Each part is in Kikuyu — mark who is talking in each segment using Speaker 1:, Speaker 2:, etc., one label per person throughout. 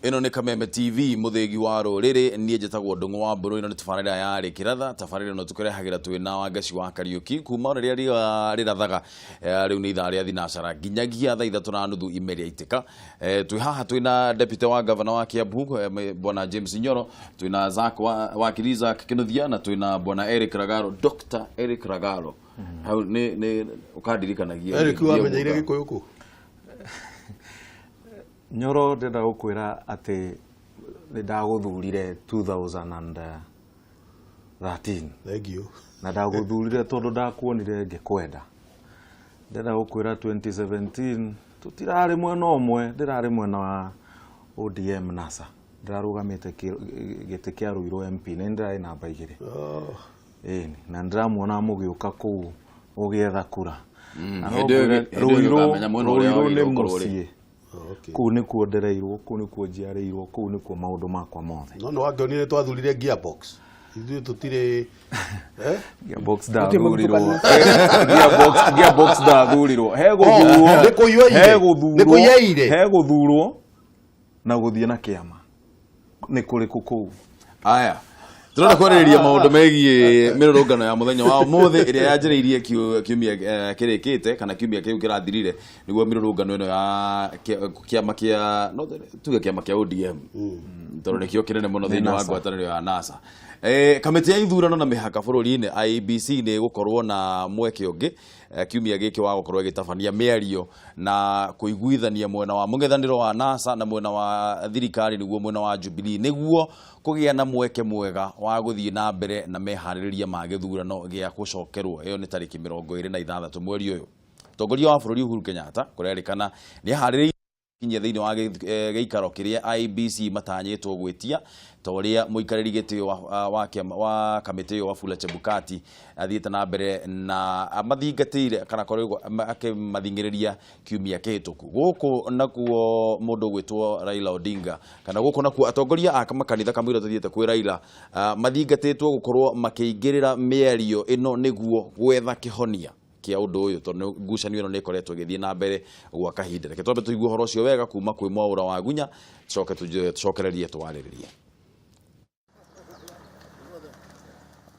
Speaker 1: Ĩno nĩ Kameme TV, mũthĩgi wa rũrĩrĩ. Niĩ njĩtagwo Ndũng'ũ wa Mbũrũ. Ĩno nĩ tabarĩra ya Rĩkĩratha. Tabarĩra ĩno tũkũrehagĩra twĩ na Wangeci wa Kariũki kuma o rĩrĩa riũa rĩrathaga, rĩu nĩ ithaa rĩa thinacara nginyagia thaa 3:30 ime rĩaitĩka. Twĩ haha twĩ na deputy wa governor wa Kiambu, bwana James Nyoro, twĩ na Zack wa wakiri Zack Kinuthia, na twĩ na bwana Eric Ragaro, Dr. Eric Ragaro. Hau nĩ ũkandirikanagia.
Speaker 2: Eric, wamenyeire Gĩkũyũ kũ?
Speaker 3: Nyoro, ndĩrenda gũkwĩra atĩ nĩ ndagũthurire 2013.
Speaker 2: Thank you.
Speaker 3: Na ndagũthurire tondũ ndakuonire ngĩkwenda. Ndĩrenda gũkwĩra 2017 tũtirarĩ mwena ũmwe, ndĩrarĩ mwena wa ODM NASA, ndĩrarũgamĩte gĩtĩ kĩa Ruiru MP, nĩ ndĩrarĩ namba 2. Ĩni, na ndĩramuona mũgĩũka kũu ũgĩetha kura. Na no
Speaker 1: Hĩndĩ ĩyo
Speaker 3: ngwĩre,
Speaker 1: hĩndĩ ĩyo
Speaker 3: Ruiru
Speaker 1: ũkamenya mwena ũrĩa
Speaker 3: Ruiru nĩ
Speaker 1: wagĩrĩirwo gũkorwo ũrĩ.
Speaker 3: mũciĩ. Kũu nĩkuo ndereirwo, kũu nĩkuo njiarĩirwo, kũu nĩkuo maũndũ makwa mothe.
Speaker 2: No nĩ wakĩonire twathurire gearbox, ithuĩ tũtirĩ, eh?
Speaker 3: Gearbox ndathurirwo. Gearbox ndathurirwo. He gũthurwo.
Speaker 2: Nĩ kũiywo ire.
Speaker 3: He gũthurwo.
Speaker 2: Nĩ kũiya ire.
Speaker 3: He gũthurwo na gũthiĩ na kĩama. Nĩ kũrĩkũ kũu?
Speaker 1: Aya, tũrenda kwarĩrĩria maũndũ megiĩ mĩrũrũngano ya mũthenya wa ũmũthĩ ĩrĩa yanjĩrĩirie kiumia kĩrĩkĩte kana kiumia kĩu kĩrathirire, nĩguo mĩrũrũngano ĩno ya kĩama kĩa, no tuge kĩama kĩa ODM, tondũ nĩkĩo kĩnene mũno thĩinĩ wa
Speaker 3: NASA.
Speaker 1: Ngwatanĩro ya NASA. Kamĩtĩ ya ithurano na mĩhaka bũrũri-inĩ IEBC nĩ ĩgũkorwo na mweke ũngĩ kiumia gĩkĩ wa gũkorwo ĩgĩtabania mĩario na kũiguithania mwena wa mũng'ethanĩro wa NASA na mwena wa thirikari, nĩguo mwena wa Jubilee, nĩguo kũgĩa na mweke mwega wa gũthiĩ na mbere na meharĩrĩria ma gĩthurano gĩa gũcokerwo. Ĩyo nĩ tarĩki 26 mweri ũyũ. Mũtongoria wa bũrũri Uhuru Kenyatta kũrerĩkana nĩ aharĩrĩirie kinyia thĩinĩ wa gĩikaro kĩrĩa IEBC matanyĩtwo gwĩtia, ta ũrĩa mũikarĩri gĩtĩ wa kamĩtĩ ĩyo Wafula Chebukati athiĩte na mbere na amathingatĩire kana korwo akĩmathing'ĩrĩria kiumia kĩhĩtũku. Gũkũ nakuo mũndũ ũgwĩtwo Raila Odinga, kana gũkũ nakuo atongoria a makanitha kamũira tũthiĩte kwĩ Raila, mathingatĩtwo gũkorwo makĩingĩrĩra mĩario ĩno nĩguo gwetha kĩhonia kĩa ũndũ ũyũ, tondũ ngucanio ĩno nĩ ĩkoretwo ĩgĩthiĩ na mbere gwa kahinda. Reke twambe tũigue ũhoro ũcio wega kuma kwĩ Mwaũra wa Gunya, tũcoke tũcokererie twarĩrĩrie.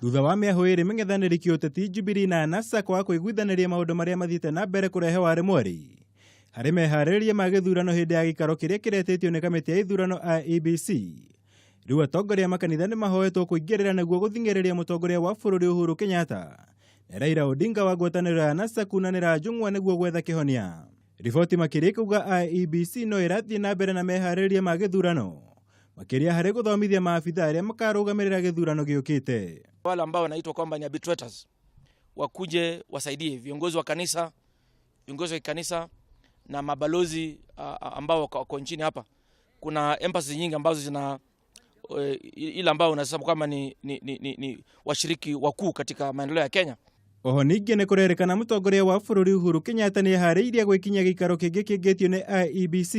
Speaker 4: Thutha wa mĩahũ ĩrĩ mĩng'ethanĩri kĩũteti Jubilee na NASA kwaga kũiguithanĩria maũndũ marĩa mathiĩte na mbere kũrehe warĩ mweri harĩ meharĩrĩria ma gĩthurano hĩndĩ ya gĩikaro kĩrĩa kĩretĩtio nĩ kamĩtĩ ya ithurano IEBC. Rĩu atongoria a makanitha nĩ mahoetwo kũingĩrĩra nĩguo gũthing'ĩrĩria mũtongoria wa bũrũri Uhuru Kenyatta na Raila Odinga wa ngwatanĩro ya NASA kunanĩra njũng'wa nĩguo gwetha kĩhonia. Riboti makĩria ikuga IEBC no ĩrathiĩ na mbere na meharĩrĩria ma gĩthurano, makĩria harĩ gũthomithia maabitha arĩa makarũgamĩrĩra gĩthurano gĩũkĩte.
Speaker 5: Wale ambao wanaitwa kwamba ni arbitrators wakuje wasaidie viongozi wa kanisa, viongozi wa kanisa na mabalozi ambao wako nchini hapa. Kuna embassy nyingi ambazo zina ile ambao unasema kwamba ni washiriki wakuu katika maendeleo ya Kenya.
Speaker 4: Oho ningĩ nĩ kũrerĩkana mũtongoria wa bũrũri Uhuru Kenyatta nĩ eharĩirie gwĩkinyia gĩikaro kĩngĩ kĩngĩtio nĩ IEBC.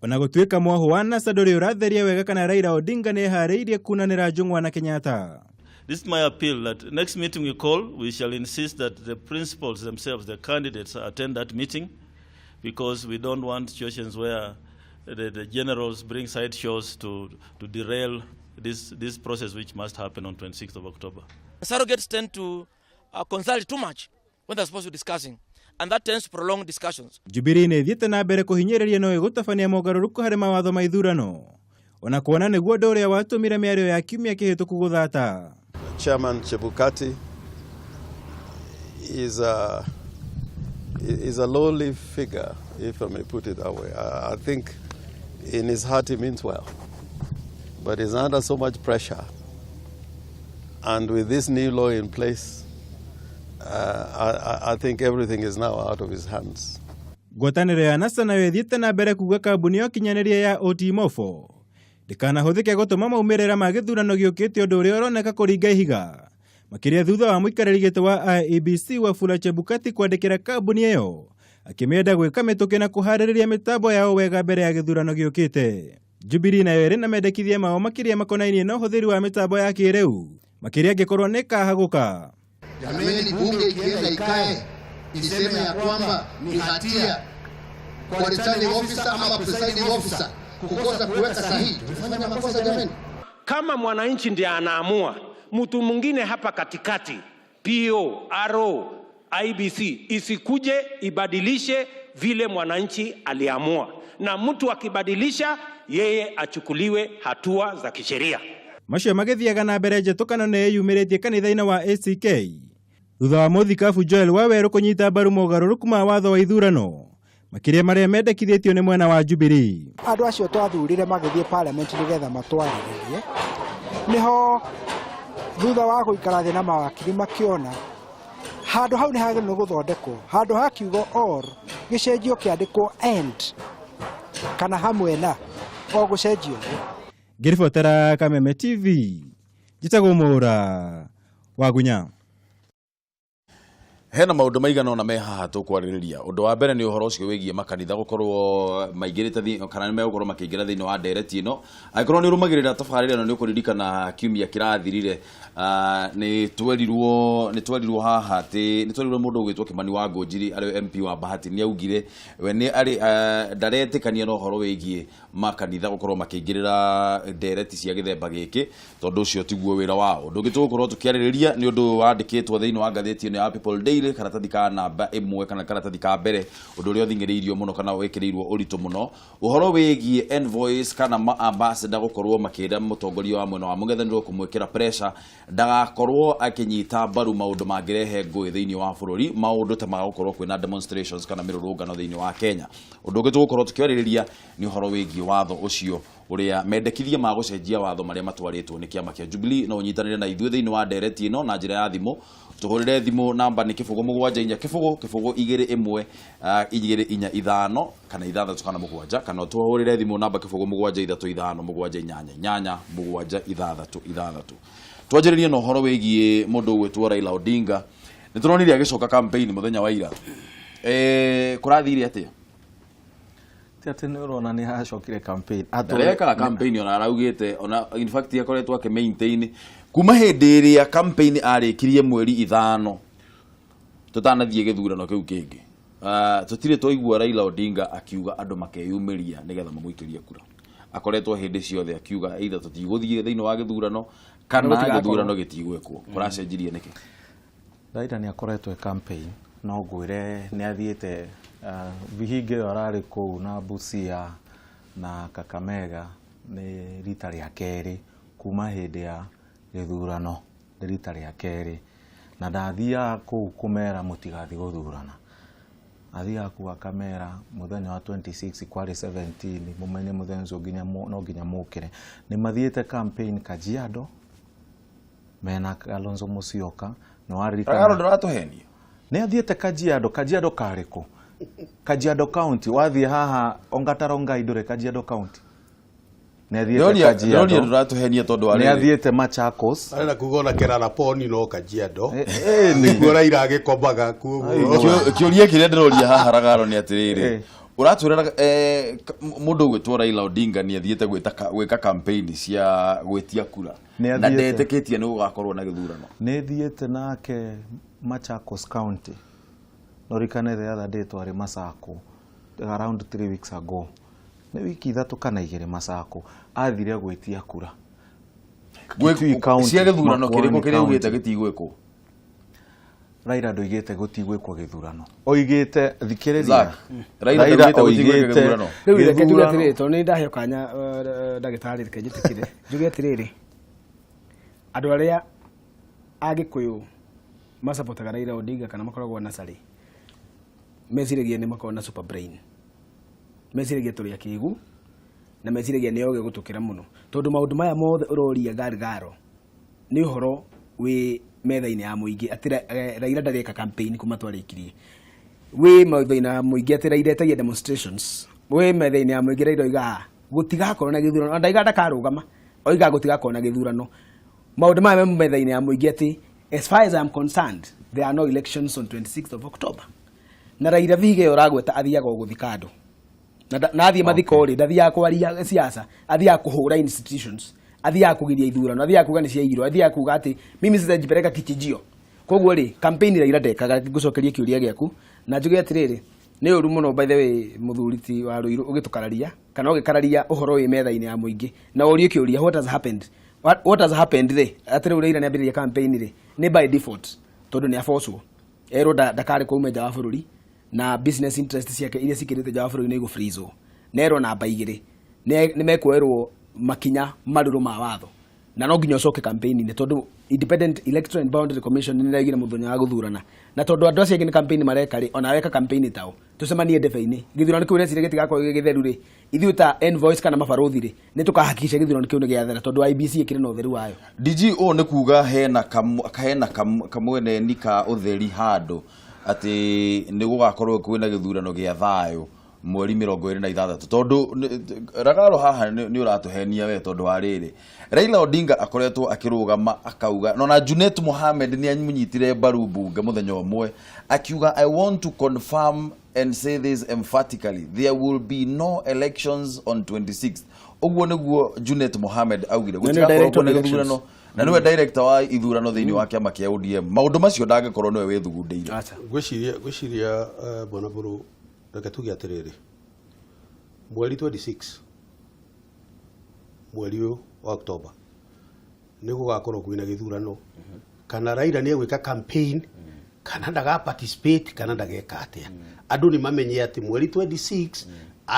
Speaker 4: Ona gũtuĩka mwahũ wa NASA ndũrĩ ũratheria wega kana Raila Odinga nĩ eharĩirie kunanĩra njũng'wa na Kenyatta.
Speaker 6: This is my appeal that next meeting we call, we shall insist that the principals themselves, the candidates, attend that meeting, because we don't want situations where the generals bring side shows to derail this process, which must happen on 26th of October.
Speaker 5: Surrogates tend to consult too much when they're supposed to be discussing, and that tends to prolong discussions.
Speaker 4: Jubilee nĩ ĩthiĩte na mbere kũhinyĩrĩria no ĩgũtabania mogarũrũku harĩ mawatho ma ithurano, ona kuona nĩguo ũndũ ũrĩa watũmire mĩario ya kiumia kĩhĩtũku gũthata.
Speaker 7: Chairman Chebukati is a lowly figure, if I may put it that way. I think in his heart he means well, but he's under so much pressure. And with this new law in place, I think everything is now out of his hands.
Speaker 4: Ngwatanĩro ya NASA nayo ĩthiĩte na mbere kuga kambuni ya ũkinyanĩria ya OT Mofo ndĩkanahũthĩke gũtũma maumĩrĩra ma gĩthurano gĩũkĩte, ũndũ ũrĩa ũroneka kũringa ihiga makĩria thutha wa mũikarĩri gĩtĩ wa IEBC Wafula Chebukati kwandĩkĩra kambuni ĩyo akĩmĩenda gwĩka mĩtũkĩ na kũharĩrĩria mĩtambo yao wega mbere ya gĩthurano gĩũkĩte. Jubilee nayo ĩrĩ na mendekithia mao makĩria makonainie na ũhũthĩri wa mĩtambo ya kĩrĩu, makĩria angĩkorwo nĩ ĩkahagũka.
Speaker 8: Jameni, bunge ikienda ikae iseme ya kwamba ni hatia kwa returning officer ama presiding officer kukosa kuweka sahihi, tumefanya makosa jameni?
Speaker 9: Kama mwananchi ndiye anaamua, mtu mwingine hapa katikati, PO, RO, IBC isikuje ibadilishe vile mwananchi aliamua, na mtu akibadilisha yeye achukuliwe hatua za kisheria.
Speaker 4: Macio magĩthiaga na mbere njĩtũkano nĩ ĩyumĩrĩtie kanitha-inĩ wa ACK thutha wa mũthikabu Joel Wawerũ kũnyita mbaru mogarũrũku ma watho wa ithurano makĩria marĩa mendekithĩtio nĩ mwena wa Jubilee.
Speaker 10: Andũ acio twathurire magĩthiĩ parliament nĩgetha matwarĩrĩrie, nĩho thutha wa gũikara thĩ na mawakiri makĩona handũ hau nĩ hagĩrĩirwo gũthondekwo, handũ ha kiugo or gĩcenjio kĩandĩkwo and kana hamwe na o gũcenjio ũguo.
Speaker 4: Ngĩribotera Kameme TV njĩtagwo Mũra Wagunya.
Speaker 1: Hena maũndũ maigana ũna me haha tũkwarĩrĩria. Ũndũ wa mbere nĩ ũhoro ũcio wĩgiĩ makanitha gũkorwo maingĩrĩte kana nĩ megũkorwo makĩingĩra thĩinĩ wa ndereti ĩno. Angĩkorwo nĩ ũrũmagĩrĩra tabarĩra ĩno nĩ ũkũririkana kiumia kĩrathirire, nĩ twerirwo haha atĩ nĩ twerirwo mũndũ ũgwĩtwo Kimani wa Ngũnjiri arĩ MP wa Bahati nĩ augire we nĩ arĩ ndaretĩkania na ũhoro wĩgiĩ makanitha gũkorwo makĩingĩrĩra ndereti cia gĩthemba gĩkĩ, tondũ ũcio tiguo wĩra wao. Ũndũ ũngĩ tũgũkorwo tũkĩarĩrĩria nĩ ũndũ wandĩkĩtwo thĩinĩ wa ngathĩti ĩno ya People Daily, karatathi ka namba 1 kana karatathi ka mbere, ũndũ ũrĩa ũthing'ĩrĩirio mũno kana wĩkĩrĩirwo ũritũ mũno, ũhoro wĩgiĩ envoys kana ma ambassador gũkorwo makĩra mũtongoria wa mwena wa mũng'ethanĩro kũmwĩkĩra pressure ndagakorwo akĩnyita mbaru maũndũ mangĩrehe ngũĩ thĩinĩ wa bũrũri, maũndũ ta ma gũkorwo kwĩna demonstrations kana mĩrũrũngano thĩinĩ wa Kenya. Ũndũ ũngĩ tũgũkorwo tũkĩarĩrĩria nĩ ũhoro wĩgiĩ watho ũcio ũrĩa mendekithia ma gũcenjia watho marĩa matwarĩtwo nĩ kĩama kĩa Jubilee. No ũnyitanĩre na ithuĩ thĩinĩ wa ndereti ĩno na njĩra ya thimũ. Tũhũrĩre thimũ, namba nĩ 07400 02 1 2 4 5 kana 6 kana 7, kana tũhũrĩre thimũ namba 0735788 766. Twanjĩrĩrie na ũhoro wĩgiĩ mũndũ ũgwĩtwo Raila Odinga. Nĩ tũronire agĩcoka campaign mũthenya wa ira. Kũrathire atĩa?
Speaker 3: Ti atĩ nĩ ũrona nĩ acokire campaign.
Speaker 1: Ndarekaga campaign, ona araugĩte, ona in fact akoretwo akĩ maintain kuma hĩndĩ ĩrĩa campaign arĩkirie mweri 5 tũtanathiĩ gĩthurano kĩu kĩngĩ. Tũtirĩ twaigua Raila Odinga akiuga andũ makeyumĩria nĩgetha mamũikĩrie kura. Akoretwo hĩndĩ ciothe akiuga either tũtigũthiĩ thĩinĩ wa gĩthurano kana
Speaker 5: gũtigakorwo.
Speaker 1: Gĩthurano gĩtigwĩkwo. Kũracenjirie nĩkĩ?
Speaker 3: Raila nĩ akoretwo e campaign, no ngwĩre nĩ athiĩte vihinga ĩyo ararĩ kũu na Busia na Kakamega nĩ rita rĩa kerĩ kuma hĩndĩ ya gĩthurano, nĩ rita rĩa kerĩ, na ndathiaga kũu kũmera mũtigathiĩ gũthurana, athiaga kũu akamera mũthenya wa 26 kwarĩ 17 mũmenye mũthenya ũcio nginya no nginya mũkĩre. Nĩ mathiĩte campaign Kajiado mena Kalonzo Musyoka, nĩ waririkana?
Speaker 1: Ragaro, ndũratũhenia.
Speaker 3: Nĩ athiĩte Kajiado. Kajiado karĩ kũ? Kajiado County wathiĩ haha Ongata Rongai, ndũrĩ Kajiado County? Nĩ athiĩte
Speaker 1: Ndĩroria
Speaker 3: Kajiado.
Speaker 1: ndũratũhenia tondũ wa
Speaker 3: Nĩ
Speaker 1: rĩrĩ.
Speaker 3: athiĩte Machakos.
Speaker 2: Arenda kuga ona Keraraponi no Kajiado.
Speaker 3: Nĩ.
Speaker 2: Nĩkuo Raila agĩkomaga kuo.
Speaker 1: Kĩũria kĩrĩa ndĩroria haha, Ragaro, nĩ atĩrĩrĩ, ũratwĩra mũndũ ũgwĩtwo Raila Odinga nĩ athiĩte gwĩka campaign cia gwĩtia kura
Speaker 3: Nĩ
Speaker 1: na
Speaker 3: athiĩte.
Speaker 1: ndetĩkĩtie nĩ gũgakorwo na gĩthurano?
Speaker 3: Nĩ thiĩte nake Machakos County. Norikane the other day twarĩ Masako around 3 weeks ago, nĩ wiki 3 kana 2 Masako, athire gwĩtia kura. Kitui County,
Speaker 1: Cia gĩthurano kĩrĩkũ
Speaker 3: Makueni
Speaker 1: kĩrĩa ugĩte
Speaker 3: County.
Speaker 1: gĩtigwĩkwo?
Speaker 3: Raila ndoigĩte gũtigwĩkwo gĩthurano, oigĩte, thikĩrĩria.
Speaker 1: Zack, Raila ndaugĩte gũtigwĩkwo gĩthurano.
Speaker 11: Rĩu reke njuge
Speaker 3: Gĩthurano-
Speaker 11: atĩrĩrĩ, tondũ nĩ ndaheo kanya, ndagĩtarĩ, reke njĩtĩkĩre njuge atĩrĩrĩ, andũ arĩa Agĩkũyũ macapotaga Raila Odinga kana makoragwo na carĩ meciragia nĩ makoragwo na super brain, meciragia tũrĩ akĩgu na meciragia nĩ ogĩ gũtũkĩra mũno, tondũ maũndũ maya mothe ũroria Gargaro nĩ ũhoro wĩ metha-inĩ ya mũingĩ atĩ Raila ndareka campaign kuma twarĩkirie, wĩ metha-inĩ ya mũingĩ atĩ Raila etagia demonstrations, wĩ metha-inĩ ya mũingĩ Raila oigaga gũtigakorwo na gĩthurano, ona ndaiga ndakarũgama, oigaga gũtigakorwo na gĩthurano. Maũndũ maya me metha-inĩ ya mũingĩ atĩ as far as I am concerned, there are no elections on 26th of October. Na Raila Vihiga ĩyo ũragweta athiaga o gũthika andũ na athiĩ mathiko rĩ, ndathiaga kwaria siasa, athiaga kũhũra institutions, athiaga kũgiria ithurano, athiaga kuga nĩ ciaiyirwo, athiaga kuga atĩ mimi sitajipeleka kichinjio. Koguo rĩ, campaign Raila ndekaga. Ngũcokerie kĩũria gĩaku na njuge atĩrĩrĩ, Nĩ ũru mũno by the way mũthuri ti wa Rũirũ ũgĩtũkararia kana ũgĩkararia ũhoro wĩ metha-inĩ ya mũingĩ na ũrie kĩũria what has happened, what has happened rĩ atĩ rĩu Raila nĩambĩrĩria campaign rĩ nĩ by default tondũ nĩ abocwo erwo ndakarĩ kuuma nja wa bũrũri na business interest ciake iria cikĩrĩte nja wa bũrũri nĩ igũ-freeze-wo nerwo namba igĩrĩ nĩ mekuoerwo makinya marũrũ ma watho na no nginya ũcoke campaign-inĩ tondũ Independent Electoral and Boundary Commission nĩ ĩraigire mũthenya wa gũthurana na tondũ andũ acio angĩ nĩ campaign mareka rĩ ona weka campaign tao tũcemanie ndebe-inĩ gĩthurano kĩu ũreciria gĩtigakorwo gĩ gĩtheru rĩ ithuĩ ta envoys kana mabarũthi rĩ nĩ tũkahakikisha gĩthurano kĩu nĩ gĩathera tondũ IEBC ĩkĩrĩ na ũtheru wayo.
Speaker 1: DG ũũ nĩ kuga hena hena kamweneni ka ũtheri handũ atĩ nĩ gũgakorwo kwĩna gĩthurano gĩa thayũ mweri 26 tondũ Ragaro haha nĩ ũratũhenia we tondũ wa rĩrĩ Raila Odinga akoretwo akĩrũgama akauga nona Junet Mohamed nĩ amũnyitire mbaru mbunge mũthenya ũmwe akiuga I want to confirm and say this emphatically there will be no elections on 26th ũguo nĩguo Junet Mohamed augire
Speaker 11: Na nĩwe
Speaker 1: gũtigakorwo
Speaker 11: director
Speaker 1: kwĩna
Speaker 11: of elections.
Speaker 1: gĩthurano na nĩwe director wa ithurano thĩinĩ wa kĩama kĩa ODM maũndũ macio ndangĩkorwo nĩwe wĩthugundĩire
Speaker 11: Acha.
Speaker 2: Ngwĩciria ngwĩciria bwana Mbũrũ reke tuge atĩrĩrĩ mweri 26 mweri ũyũ wa Oktoba nĩ gũgakorwo kwĩna gĩthurano kana Raila nĩ egwĩka campaign kana ndaga participate kana ndageka atĩa andũ nĩ mamenye atĩ mweri 26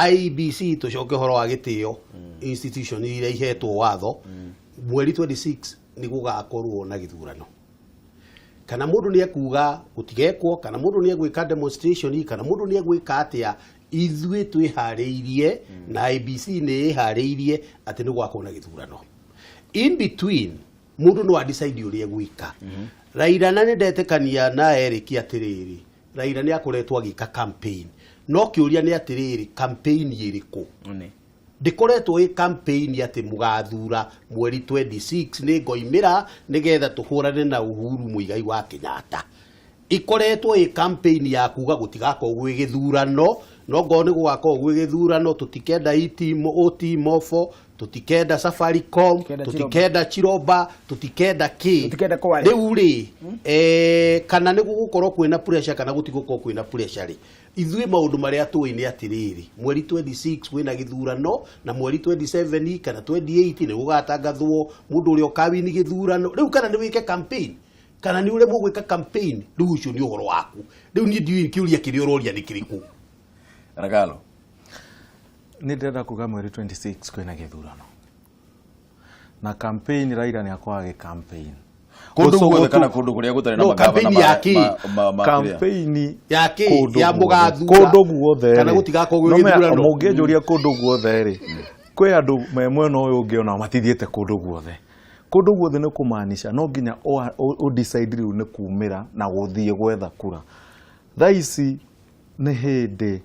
Speaker 2: IEBC tũcoke ũhoro wa gĩtĩo institution iria ihetwo watho mweri 26 nĩ gũgakorwo na gĩthurano kana mũndũ nĩ ekuga gũtigekwo kana mũndũ nĩ egwĩka demonstration kana mũndũ nĩ egwĩka atĩa ithuĩ twĩharĩirie na IEBC nĩ ĩharĩirie atĩ nĩ gũgakorwo na gĩthurano in between mũndũ no adecide ũrĩa egwĩka Raila na nĩ ndetĩkania na Eric atĩrĩrĩ Raila nĩ akoretwo agĩka campaign no kĩũria nĩ atĩrĩrĩ campaign ĩrĩkũ ndĩkoretwo ĩ campaign atĩ mũgathura mweri 26 nĩ ngoimĩra nĩgetha tũhũrane na Uhuru Muigai wa Kenyatta ikoretwo ĩ campaign ya kuga gũtigakorwo gwĩ gĩthurano no ngorwo nĩ gũgakorwo gwĩ gĩthurano tũtikenda OT-Mofo tũtikenda Safaricom
Speaker 11: Tũtikenda
Speaker 2: tũtikenda Chiroba tũtikenda kĩ
Speaker 11: Tũtikenda Kware.
Speaker 2: rĩu rĩ kana nĩ gũgũkorwo kwĩna pressure kana gũtigũkorwo kwĩna pressure rĩ ithuĩ maũndũ marĩa tũĩ nĩ atĩrĩrĩ mweri 26 kwĩna gĩthurano na mweri 27 kana 28 nĩ gũgatangathwo mũndũ ũrĩa ũkawini gĩthurano rĩu kana nĩ wĩke campaign kana nĩ ũremwo gwĩka campaign rĩu ũcio nĩ ũhoro waku rĩu niĩ ndiũĩ kĩũria kĩrĩa ũroria nĩ kĩrĩkũ
Speaker 1: Ragalo
Speaker 3: nĩ ndĩrenda kuga mweri 26 kwĩna gĩthurano na campaign Raila nĩ akorwo agĩ campaign
Speaker 1: kũndũ guothe kana kũndũ kũrĩa gũtarĩ na
Speaker 2: No,
Speaker 1: magavana
Speaker 2: campaign ya kĩ?
Speaker 1: kĩ
Speaker 3: campaign
Speaker 2: Ya kĩ?
Speaker 3: kũndũ
Speaker 2: Ya
Speaker 3: guothe.
Speaker 2: mũgathura?
Speaker 3: kũndũ guothe
Speaker 2: Kana
Speaker 3: rĩ.
Speaker 2: gũtigakorwo gwĩ
Speaker 3: No mea-
Speaker 2: gĩthurano?
Speaker 3: mũngĩnjũria kũndũ guothe rĩ kwĩ andũ me mwena ũyũ ũngĩ onao matithiĩte kũndũ guothe kũndũ guothe nĩ kũmaanisha no nginya ũ decide rĩu nĩ kumĩra na gũthiĩ gwetha kura thaa ici nĩ hĩndĩ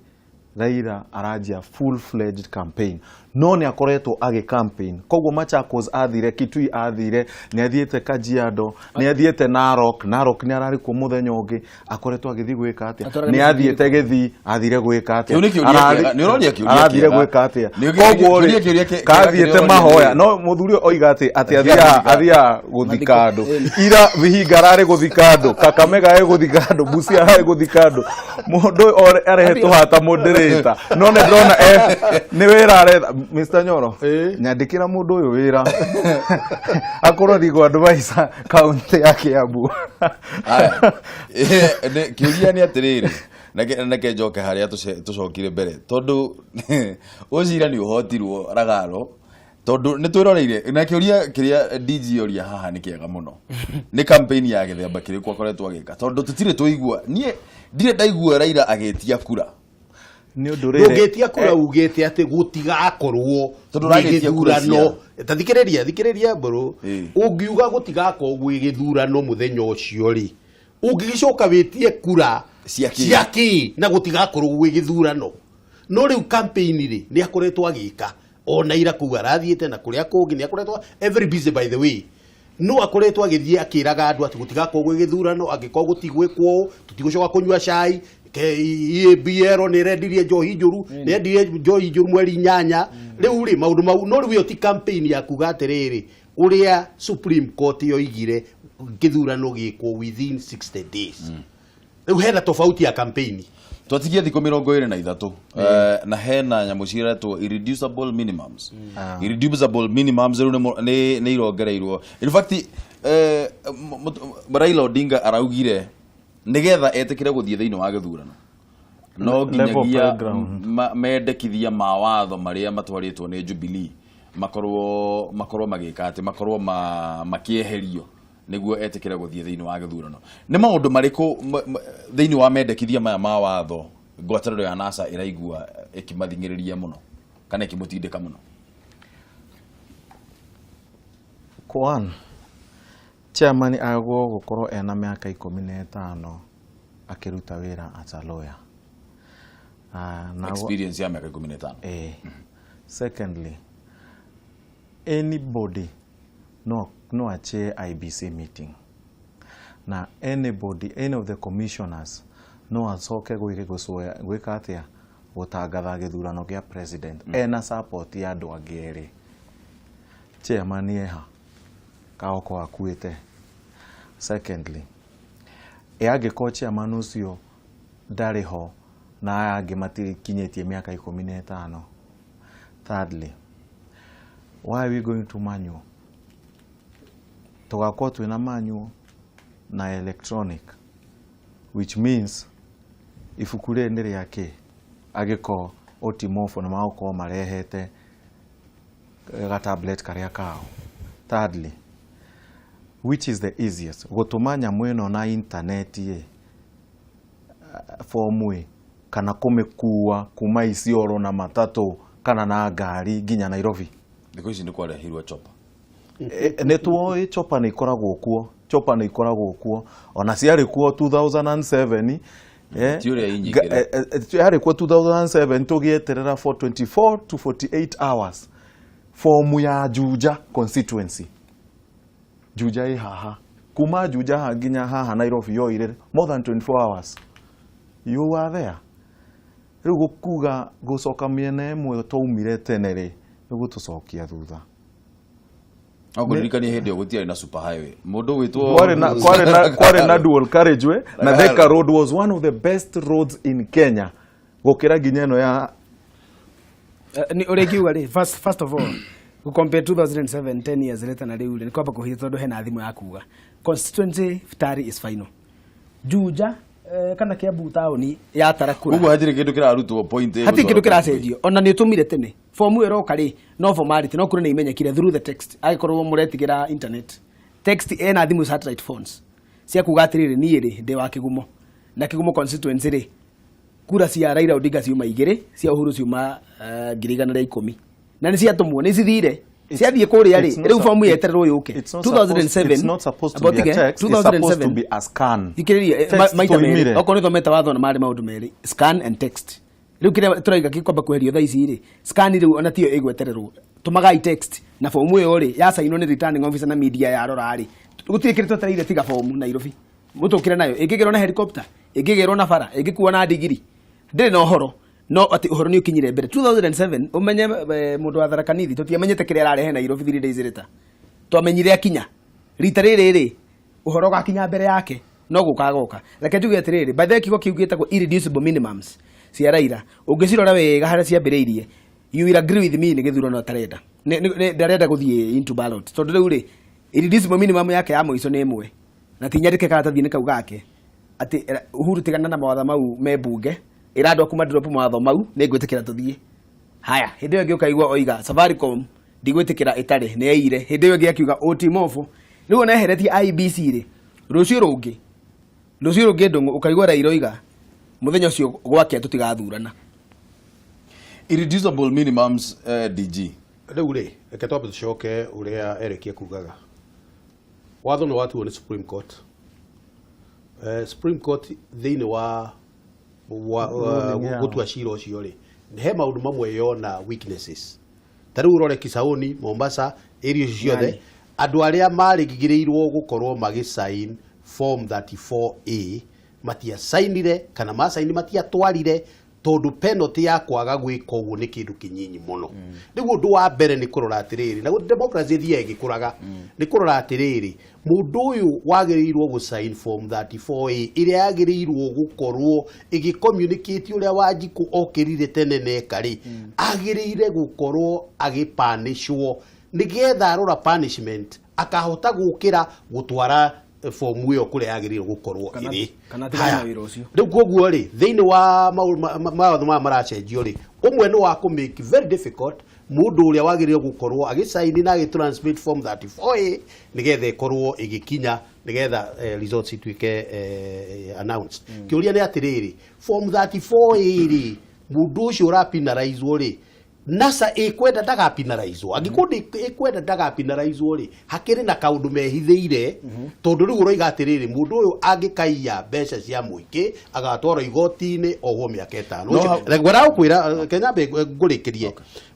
Speaker 3: Raila aranjia full fledged campaign no nĩ akoretwo agĩ campaign koguo Machakos athire Kitui athire nĩ athiĩte Kajiado nĩ athiĩte Narok Narok nĩ ararĩ kuo mũthenya ũngĩ akoretwo agĩthiĩ gwĩka atĩa
Speaker 11: Atwaraga
Speaker 3: nĩ
Speaker 11: mĩciĩ
Speaker 3: athiĩte Gĩthii athire gwĩka atĩa
Speaker 1: Kĩu nĩ kĩũria kĩega. Nĩ ũroria kĩũria
Speaker 3: arathire
Speaker 1: kĩega.
Speaker 3: gwĩka atĩa
Speaker 1: Nĩ ũkĩũria
Speaker 3: koguo
Speaker 1: kĩũria
Speaker 3: rĩ
Speaker 1: kĩũria kĩega
Speaker 3: kathiĩte
Speaker 1: kĩrĩa ũroria
Speaker 3: mahoya
Speaker 1: nĩ-
Speaker 3: no mũthuri ũyũ oiga atĩ atĩ
Speaker 1: Athiaga
Speaker 3: athiaga athiaga gũthika andũ
Speaker 11: Ĩni.
Speaker 3: ira Vihiga ararĩ gũthika andũ Kakamega arĩ gũthika andũ Busia ararĩ gũthika andũ mũndũ ũyũ arehetwo haha ta moderator no nĩ ndĩrona nĩ wĩra aretha Mr Nyoro nyandĩkĩra mũndũ ũyũ wĩra akorwo legal advisor kaunti ya Kiambu
Speaker 1: Aya. Kĩũria nĩ atĩrĩrĩ neke njoke harĩa tũcokire mbere tondũ ũcira nĩ ũhotirwo Ragaro tondũ nĩ twĩroreire na kĩũria kĩrĩa DG oria haha nĩ kĩega mũno nĩ campaign ya gĩthemba kĩrĩkũ akoretwo agĩka tondũ tũtirĩ tũigua niĩ ndirĩ ndaigua Raila agĩtia kura
Speaker 3: nĩ ũndũ rĩrĩ
Speaker 2: ndũngĩtia kura ugĩte atĩ gũtigakorwo
Speaker 1: Tondũ
Speaker 2: gwĩ
Speaker 1: ũragĩtia kura
Speaker 2: gĩthurano ta thikĩrĩria thikĩrĩria mbũrũ
Speaker 1: Ĩĩ.
Speaker 2: ũngiuga gũtigakorwo gwĩ gĩthurano mũthenya ũcio rĩ ũngĩgĩcoka wĩtie kura
Speaker 1: Cia kĩ?
Speaker 2: cia kĩ na gũtigakorwo gwĩ gĩthurano no rĩu campaign rĩ nĩ akoretwo agĩka ona ira kũu arathiĩte na kũrĩa kũngĩ nĩ akoretwo every busy by the way no akoretwo agĩthiĩ akĩraga andũ atĩ gũtigakorwo gwĩ gĩthurano angĩkorwo gũtigwĩkwo ũũ tũtigũcoka kũnyua cai EABL nĩ ĩrendirie njohi njũru nĩ yendirie njohi njũru mweri inyanya rĩu rĩ maũndũ mau no rĩu ĩyo ti campaign ya kuga atĩrĩrĩ ũrĩa Supreme Court yoigire gĩthurano gĩkwo within 60 days. Rĩu hena tofauti ya campaign.
Speaker 1: Twatigia thikũ 23, na hena nyamũ ciretwo irreducible minimums. Irreducible minimums rĩu nĩ irongereirwo. In fact, Raila Odinga araugire nĩgetha etĩkĩre gũthiĩ thĩinĩ wa gĩthurano no
Speaker 3: Level
Speaker 1: nginyagia
Speaker 3: playground.
Speaker 1: mendekithia ma watho marĩa matwarĩtwo nĩ Jubilee makorwo magĩka atĩ makorwo makĩeherio nĩguo etĩkĩre gũthiĩ thĩinĩ wa gĩthurano. Nĩ maũndũ marĩkũ thĩinĩ wa mendekithia maya ma watho ngwatanĩro ya NASA ĩraigua ĩkĩmathing'ĩrĩria mũno kana ĩkĩmũtindĩka mũno?
Speaker 3: One, chairman agwo gũkorwo ena mĩaka 15 akĩruta wĩra as a lawyer.
Speaker 1: Experience ya mĩaka 15.
Speaker 3: Secondly, anybody no achair IEBC meeting. Na anybody, any of the commissioners no acoke gwĩka atĩa, gũtangatha gĩthurano gĩa president. Ena support ya andũ angĩ erĩ. Chairman eha kaoko akuĩte. Secondly, angĩkorwo chairman ũcio ndarĩ ho na aya angĩ matikinyĩtie mĩaka 15. Thirdly, why are we going to manual? Tũgakorwo twĩna manual na electronic, which means ibuku rĩrĩ nĩ rĩa kĩ? Angĩkorwo Otimofo nĩ magũkorwo marehete ga tablet karĩa kao. Thirdly, which is the easiest? Gũtũma nyamũ ĩno na internet ĩ form ĩ, kana kũmĩkua kuma Isiolo na matatũ kana na ngari nginya Nairobi.
Speaker 1: Thikũ ici nĩ kwarehirwo chopper.
Speaker 3: Nĩ tuoĩ chopper nĩ ikoragwo kuo, chopper nĩ ikoragwo kuo, ona ciarĩ kuo 2007.
Speaker 1: Ti ũrĩa inyingĩre.
Speaker 3: Yarĩ kuo 2007, tũgĩeterera for 24 to 48 hours fomu ya Juja constituency. Juja ĩ haha, kuma Juja haha nginya haha Nairobi yoire more than 24 hours. You are there. Rĩu gũkuga gũcoka mĩena ĩmwe twaumire tene rĩ, nĩ gũtũcokia thutha.
Speaker 1: No ngũririkanie hĩndĩ ĩyo gũtiarĩ na super highway. Mũndũ gwĩtwo
Speaker 3: Kwarĩ na dual carriageway na Thika Road was one of the best roads in Kenya gũkĩra nginya ĩno ya
Speaker 11: Nĩ ũrĩa ingiuga rĩ, first of all, gũ compare 2007, 10 years later, na rĩu rĩ, nĩ kwamba kũhitha tondũ hena thimũ ya kuga constituency tally is final. Juja kana Kiambu taũni yatara kura.
Speaker 1: Ũguo hatirĩ kĩndũ kĩrarutwo point ĩgũcoka.
Speaker 11: Hatirĩ kĩndũ kĩracenjio, ona nĩ ũtũmire tene fomu ĩyo ĩroka rĩ, no formality, no kura nĩ imenyekire through the text. Angĩkorwo mũretigĩra internet text, ena thimũ satellite phones cia kuga atĩrĩrĩ, niĩ rĩ, ndĩ wa Kĩgumo, na Kĩgumo constituency rĩ, kura cia Raila Odinga ciuma 2, cia Uhuru ciuma 110,000, na nĩ ciatũmwo, nĩ cithire, ciathiĩ kũrĩa rĩ, rĩu fomu yetererwo yũke. 2007.
Speaker 3: It's not supposed to be a text, it's supposed to be a scan.
Speaker 11: Thikĩrĩria,
Speaker 3: Text
Speaker 11: maita merĩ
Speaker 3: tũimire.
Speaker 11: Okorwo nĩ thomete watho na marĩ maũndũ merĩ, scan and text. Rĩu kĩrĩa tũraiga gĩkwamba kweherio thaa ici rĩ, scan rĩu ona tiyo ĩgwetererwo, tũmagai text na fomu ĩyo rĩ, yacainwo nĩ returning officer na media yarora rĩ, gũtirĩ kĩndũ twetereire tiga fomu. Nairobi mũtũkĩre nayo, ĩngĩgerwo na helicopter, ĩngĩgerwo na bara, ĩngĩkuo na ndigiri, ndĩrĩ na ũhoro, no atĩ ũhoro nĩ ũkinyire mbere. 2007, ũmenye mũndũ wa Tharaka Nithi tũtiamenyete kĩrĩa ararehe Nairobi 3 days later, twamenyire akinya rita rĩrĩ rĩ, ũhoro ũgakinya mbere yake no gũka goka. Reke njuge atĩrĩrĩ, by the way, kiugo kĩu gĩtagwo irreducible minimums cia Raila, ũngĩcirora wega harĩa ciambĩrĩirie, you will agree with me, nĩ gĩthurano atarenda. Ndarenda gũthiĩ into ballot, tondũ rĩu rĩ, irreducible minimum yake ya mũico nĩ ĩmwe na ti nyandĩke karatathi-inĩ kau gake atĩ Uhuru, tigana na mawatho mau me mbunge, ĩra andũ aku madrop mawatho mau, nĩ ngwĩtĩkĩra tũthiĩ. Haya, hĩndĩ ĩyo ĩngĩ ũkaigua oiga Safaricom ndigwĩtĩkĩra ĩtarĩ, nĩ yaire. Hĩndĩ ĩyo ĩngĩ akiuga Otimofo rĩu ona eheretie IEBC rĩ, rũciũ rũngĩ ndũng'ũ ũkaigua Raila oiga mũthenya ũcio gwakĩa tũtigathurana.
Speaker 1: Irreducible minimums, DG.
Speaker 2: Rĩu rĩ, reke twambe tũcoke ũrĩa Eric ekugaga. Watho nĩ watuo nĩ Supreme Court. Supreme Court thĩinĩ wa
Speaker 3: Ruling yao.
Speaker 2: gũtua cira ũcio rĩ, he maũndũ mamwe yona weaknesses. Ta rĩu ũrore Kisauni, Mombasa, area icio ciothe,
Speaker 11: Nani?
Speaker 2: Andũ arĩa marĩgĩrĩirwo gũkorwo magĩsign form 34A matiasainire, kana masaini matiatwarire. Tondu penalty ya kwaga gwĩka ũguo nĩ kĩndũ kĩnyinyi mũno. Rĩu ũndũ wa mbere nĩ kũrora atĩrĩrĩ, na democracy ĩthiaga ĩgĩkũraga, nĩ kũrora atĩrĩrĩ, mũndũ ũyũ wagĩrĩirwo gũ sign form 34A ĩrĩa yagĩrĩirwo gũkorwo ĩgĩ-communicate ũrĩa Wanjikũ okĩrire tene neka rĩ, agĩrĩire gũkorwo agĩpanishwo nĩgetha arora punishment akahota gũkĩra gũtwara fomu ĩyo kũrĩa yagĩrĩirwo gũkorwo ĩrĩ.
Speaker 11: Kana atigane na wĩra ũcio.
Speaker 2: Rĩu koguo rĩ, thĩinĩ wa mawatho maya maracenjio rĩ, ũmwe nĩ wa kũ make very difficult mũndũ ũrĩa wagĩrĩirwo gũkorwo agĩcaini na agĩtransmit form 34A nĩgetha ĩkorwo ĩgĩkinya nĩgetha results ituĩke announced. Kĩũria nĩ atĩrĩrĩ, form 34A rĩ, mũndũ ũcio ũrapenalizwo rĩ, NASA ĩkwenda ndagapenalizwo? Angĩkorwo ĩkwenda ndagapenalizwo rĩ, hakĩrĩ na kaũndũ mehithĩire, tondũ rĩu ũroiga atĩrĩrĩ, mũndũ ũyũ angĩkaiya mbeca cia mũingĩ agatwarwo igoti-inĩ ohwo mĩaka 5. Ngwendaga gũkwĩra Kenya mbe ngũrĩkĩrie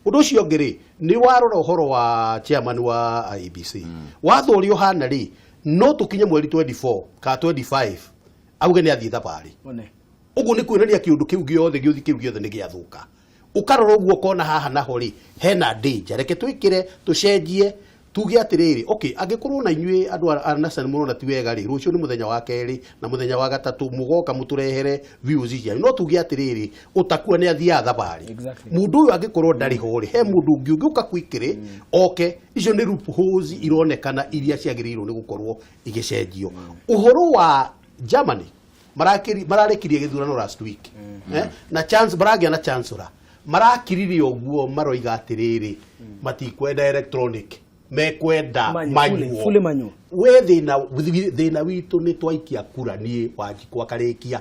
Speaker 2: ũndũ ũcio ũngĩ rĩ, nĩ warora ũhoro wa chairman wa IEBC, watho ũrĩa ũhana rĩ, no tũkinye mweri 24 kana 25 auge nĩ athiĩ thabarĩ. Ũguo nĩ kuonania kĩũndũ kĩu gĩothe, gĩũthi kĩu gĩothe nĩ gĩathũka. Ũkarora ũguo ũkona haha naho rĩ hena danger. Reke twĩkĩre tũcenjie tuge atĩrĩrĩ, okay, angĩkorwo na inyuĩ andũ a NASA nĩ mũrona ti wega rĩ, rũciũ nĩ mũthenya wa kerĩ na mũthenya wa gatatũ mũgoka mũtũrehere views cianyu. No tuge atĩrĩrĩ, ũtakua nĩ athiaga thabarĩ. Mũndũ ũyũ angĩkorwo ndarĩ ho rĩ, he mũndũ ũngĩ ũngĩũka quickly oke. Icio nĩ loopholes ironekana iria ciagĩrĩirwo nĩ gũkorwo igĩcenjio. Ũhoro wa Germany, mararekirie gĩthurano last week, na chance maragĩa na chancellor marakirire ũguo, maroiga atĩrĩrĩ, matikwenda electronic, mekwenda manual.
Speaker 11: Fully manual.
Speaker 2: We thĩna witũ nĩ twaikia kura, niĩ Wanjikũ akarĩkia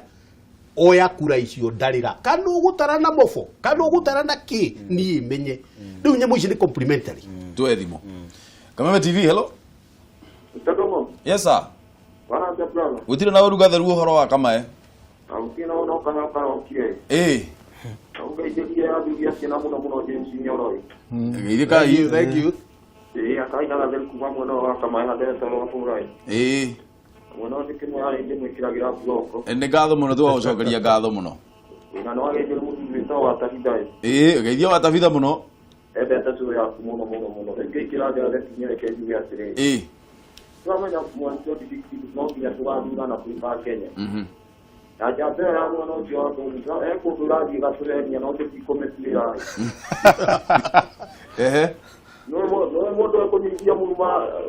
Speaker 2: oya kura icio ndarĩra, kana ũgũtara na mobo kana ũgũtara na kĩ, niĩ menye rĩu nyamũ ici nĩ complementary.
Speaker 1: Tuwe thimũ. Kameme TV, hello.
Speaker 12: Mtadomo.
Speaker 1: Yes sir.
Speaker 12: Bwana brother.
Speaker 1: Gũtirĩ na ũru gatheru ũhoro wa kamae.
Speaker 12: Aukina ono kana kana okire. Ungeithĩria athuri acio na mũno mũno James Nyoroi.
Speaker 1: Geithĩka.
Speaker 2: Thank you, thank you.
Speaker 12: Akaina gatheru kuma mwena wa kamae handete wa Furai. Mwena wa kĩmwe harĩ ndĩmwĩkĩragĩra mburoko.
Speaker 1: Nĩ ngatho mũno, tũgagũcokeria ngatho mũno.
Speaker 12: Na no agĩithĩria mũthuri wĩtagwo wa Tabitha.
Speaker 1: Geithia wa Tabitha mũno.
Speaker 12: Endete cũrũ yaku mũno mũno mũno. Rĩu ngĩingĩra ngathĩti reke njuge atĩrĩrĩ. Twamenya mweri 26 no nginya tũgathurana twĩ a Kenya. Na njamba ĩyo ya mwena ũcio wa kũu he kũndũ ũrathiĩ gatũrenia no tũtikũmĩtuĩra. No mũndũ ekũnyihia mũruma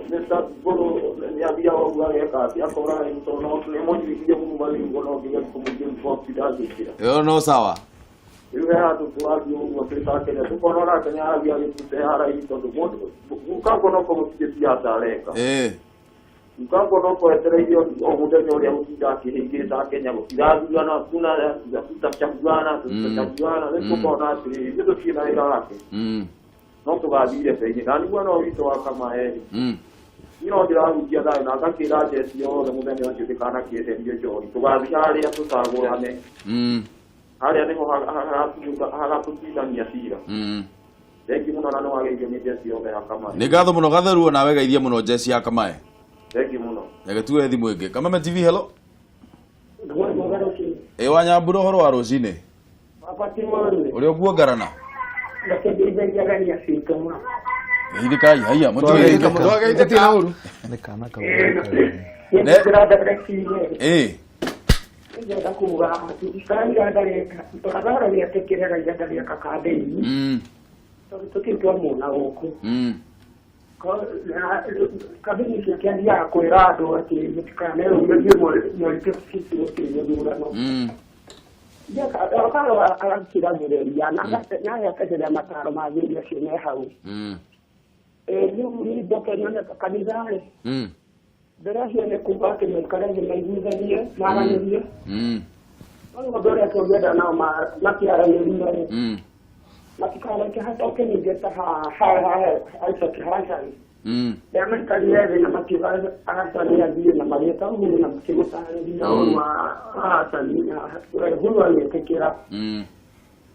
Speaker 12: Mr. Mbũrũ nĩ athiaga ũguo ageka atĩ akora tondũ no nĩ mũnyihie mũruma rĩu no nginya kũmũingĩria box ndangĩingĩra.
Speaker 1: Ĩyo no sawa.
Speaker 12: Rĩu he handũ tũrathiĩ ũguo twĩ ta Kenya tũkona onake nĩ arathiĩ agĩtute haraihu tondũ mũndũ guka no gũtirĩ siasa areka. Guka no etereire o mũthenya ũrĩa gũtinda akĩhĩngĩca Kenya gũtirathurana kuna tutachaguana tutachaguana. Rĩu tũkona atĩrĩrĩ, ithuĩ tũtirĩ na wĩra wake. No tũgathiĩ irebe-inĩ na nĩ mwena witũ wa Kamae. Niĩ no ndĩrahunjia thayũ na ngakĩra njeci yothe mũthenya ũcio ndĩkanakĩenderio njohi, tũgathiĩ harĩa tũcagũrane. Harĩa nĩho hagatũtuithania cira. Thengi mũno na nĩwagĩrĩirio nĩ njeci yothe ya Kamae.
Speaker 1: Nĩ ngatho mũno gatheru, nawe geithia mũno njeci ya Kamae.
Speaker 12: Thengi mũno.
Speaker 1: Reke tuwe thimũ ĩngĩ. Kameme TV, hello. Wa Nyambura, ũhoro wa rũcinĩ? Ũrĩa ũkuongarana? Geithĩkai haiya mũtigeithĩka.
Speaker 2: Twageithĩka.
Speaker 3: Nĩ kana kau.
Speaker 13: Ndĩrenda kuga atĩ Raila ndareka Raila nĩetĩkĩre Raila ndareka kambĩini tondũ tũtirĩ twamuona gũkũ. Kambĩini ciake athiaga kwĩra andũ atĩ mũtikaneyumĩrie mweri 26 gũtirĩ gĩthurano. Akarora agakiragĩrĩria na agategeria mataro ma athuri acio me hau. Rĩu niĩ njoke nyone kanitha rĩ, mbere acio nĩ kuga atĩ maikare thĩ maiguithanie maranĩrie. No rĩu ũndũ ũrĩa tũngĩenda nao makĩaranĩrie rĩ, matikareke hatoke ningĩ ta Isaac Hassan rĩa maikarire thĩ na makiuga Hassan athiĩ na magĩta Uhuru na makĩmũtarĩria ũru wa Hassan na Uhuru agĩtĩkĩra.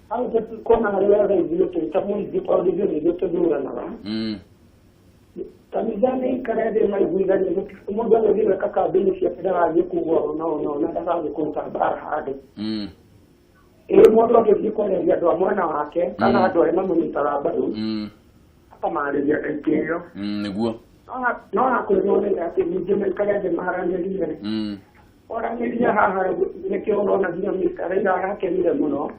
Speaker 13: Hau tũtikuona harĩ wega ithuĩ twĩ ta mũingĩ tondũ ithuĩ nĩ ithuĩ tũthuranaga. Kanitha nĩ ikare thĩ maiguithanie, mũndũ agĩthiĩ gwĩka kambĩini ciake ndagathiĩ kuga ũũ na ũũ na ũũ na ndagathiĩ kũruta mbara handũ. Ĩĩ mũndũ angĩthiĩ kwarĩria andũ a mwena wake kana andũ arĩa mamũnyitaga mbaru akamarĩria na itĩo.
Speaker 1: Nĩguo.
Speaker 13: No hakwĩrwo nĩ atĩ ningĩ maikare thĩ maranĩrie. Kwaranĩria haha nĩkĩo ũrona nginya Mr. Raila arakenire mũno.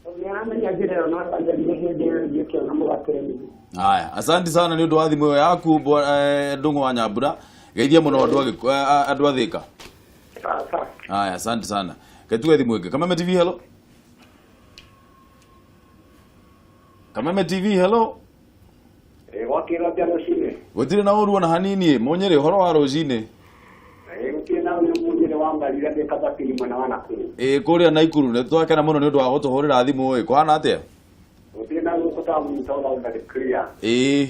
Speaker 13: Tondũ nĩaramenya njĩra ĩyo no agerie hĩndĩ ĩyo ĩngĩ ĩkĩona mũgate nuthu.
Speaker 1: Haya, asante sana nĩ ũndũ wa thimũ ĩyo yaku Ndũng'ũ wa Nyambura. Geithia mũno andũ andũ a Thĩka. Haya, asante sana. Ketuge thimũ ĩngĩ. Kameme TV, hello. Kameme TV, hello.
Speaker 14: Gwakĩra atĩa rũcinĩ?
Speaker 1: Gũtirĩ na ũru ona hanini. Mũnyĩrĩ ũhoro wa rũcinĩ.
Speaker 14: Gũtirĩ na ũru mũnyĩrĩ wa mbarira ndĩ Kabatini mwena wa Nakuru.
Speaker 1: Ĩĩ kũrĩa Naikuru nĩ twakena mũno nĩ ũndũ wa gũtũhũrĩra thimũ ĩ. Kũhana atĩa?
Speaker 14: Gũtirĩ na ũru kũtamũnyita loud and clear.
Speaker 1: Ĩĩ.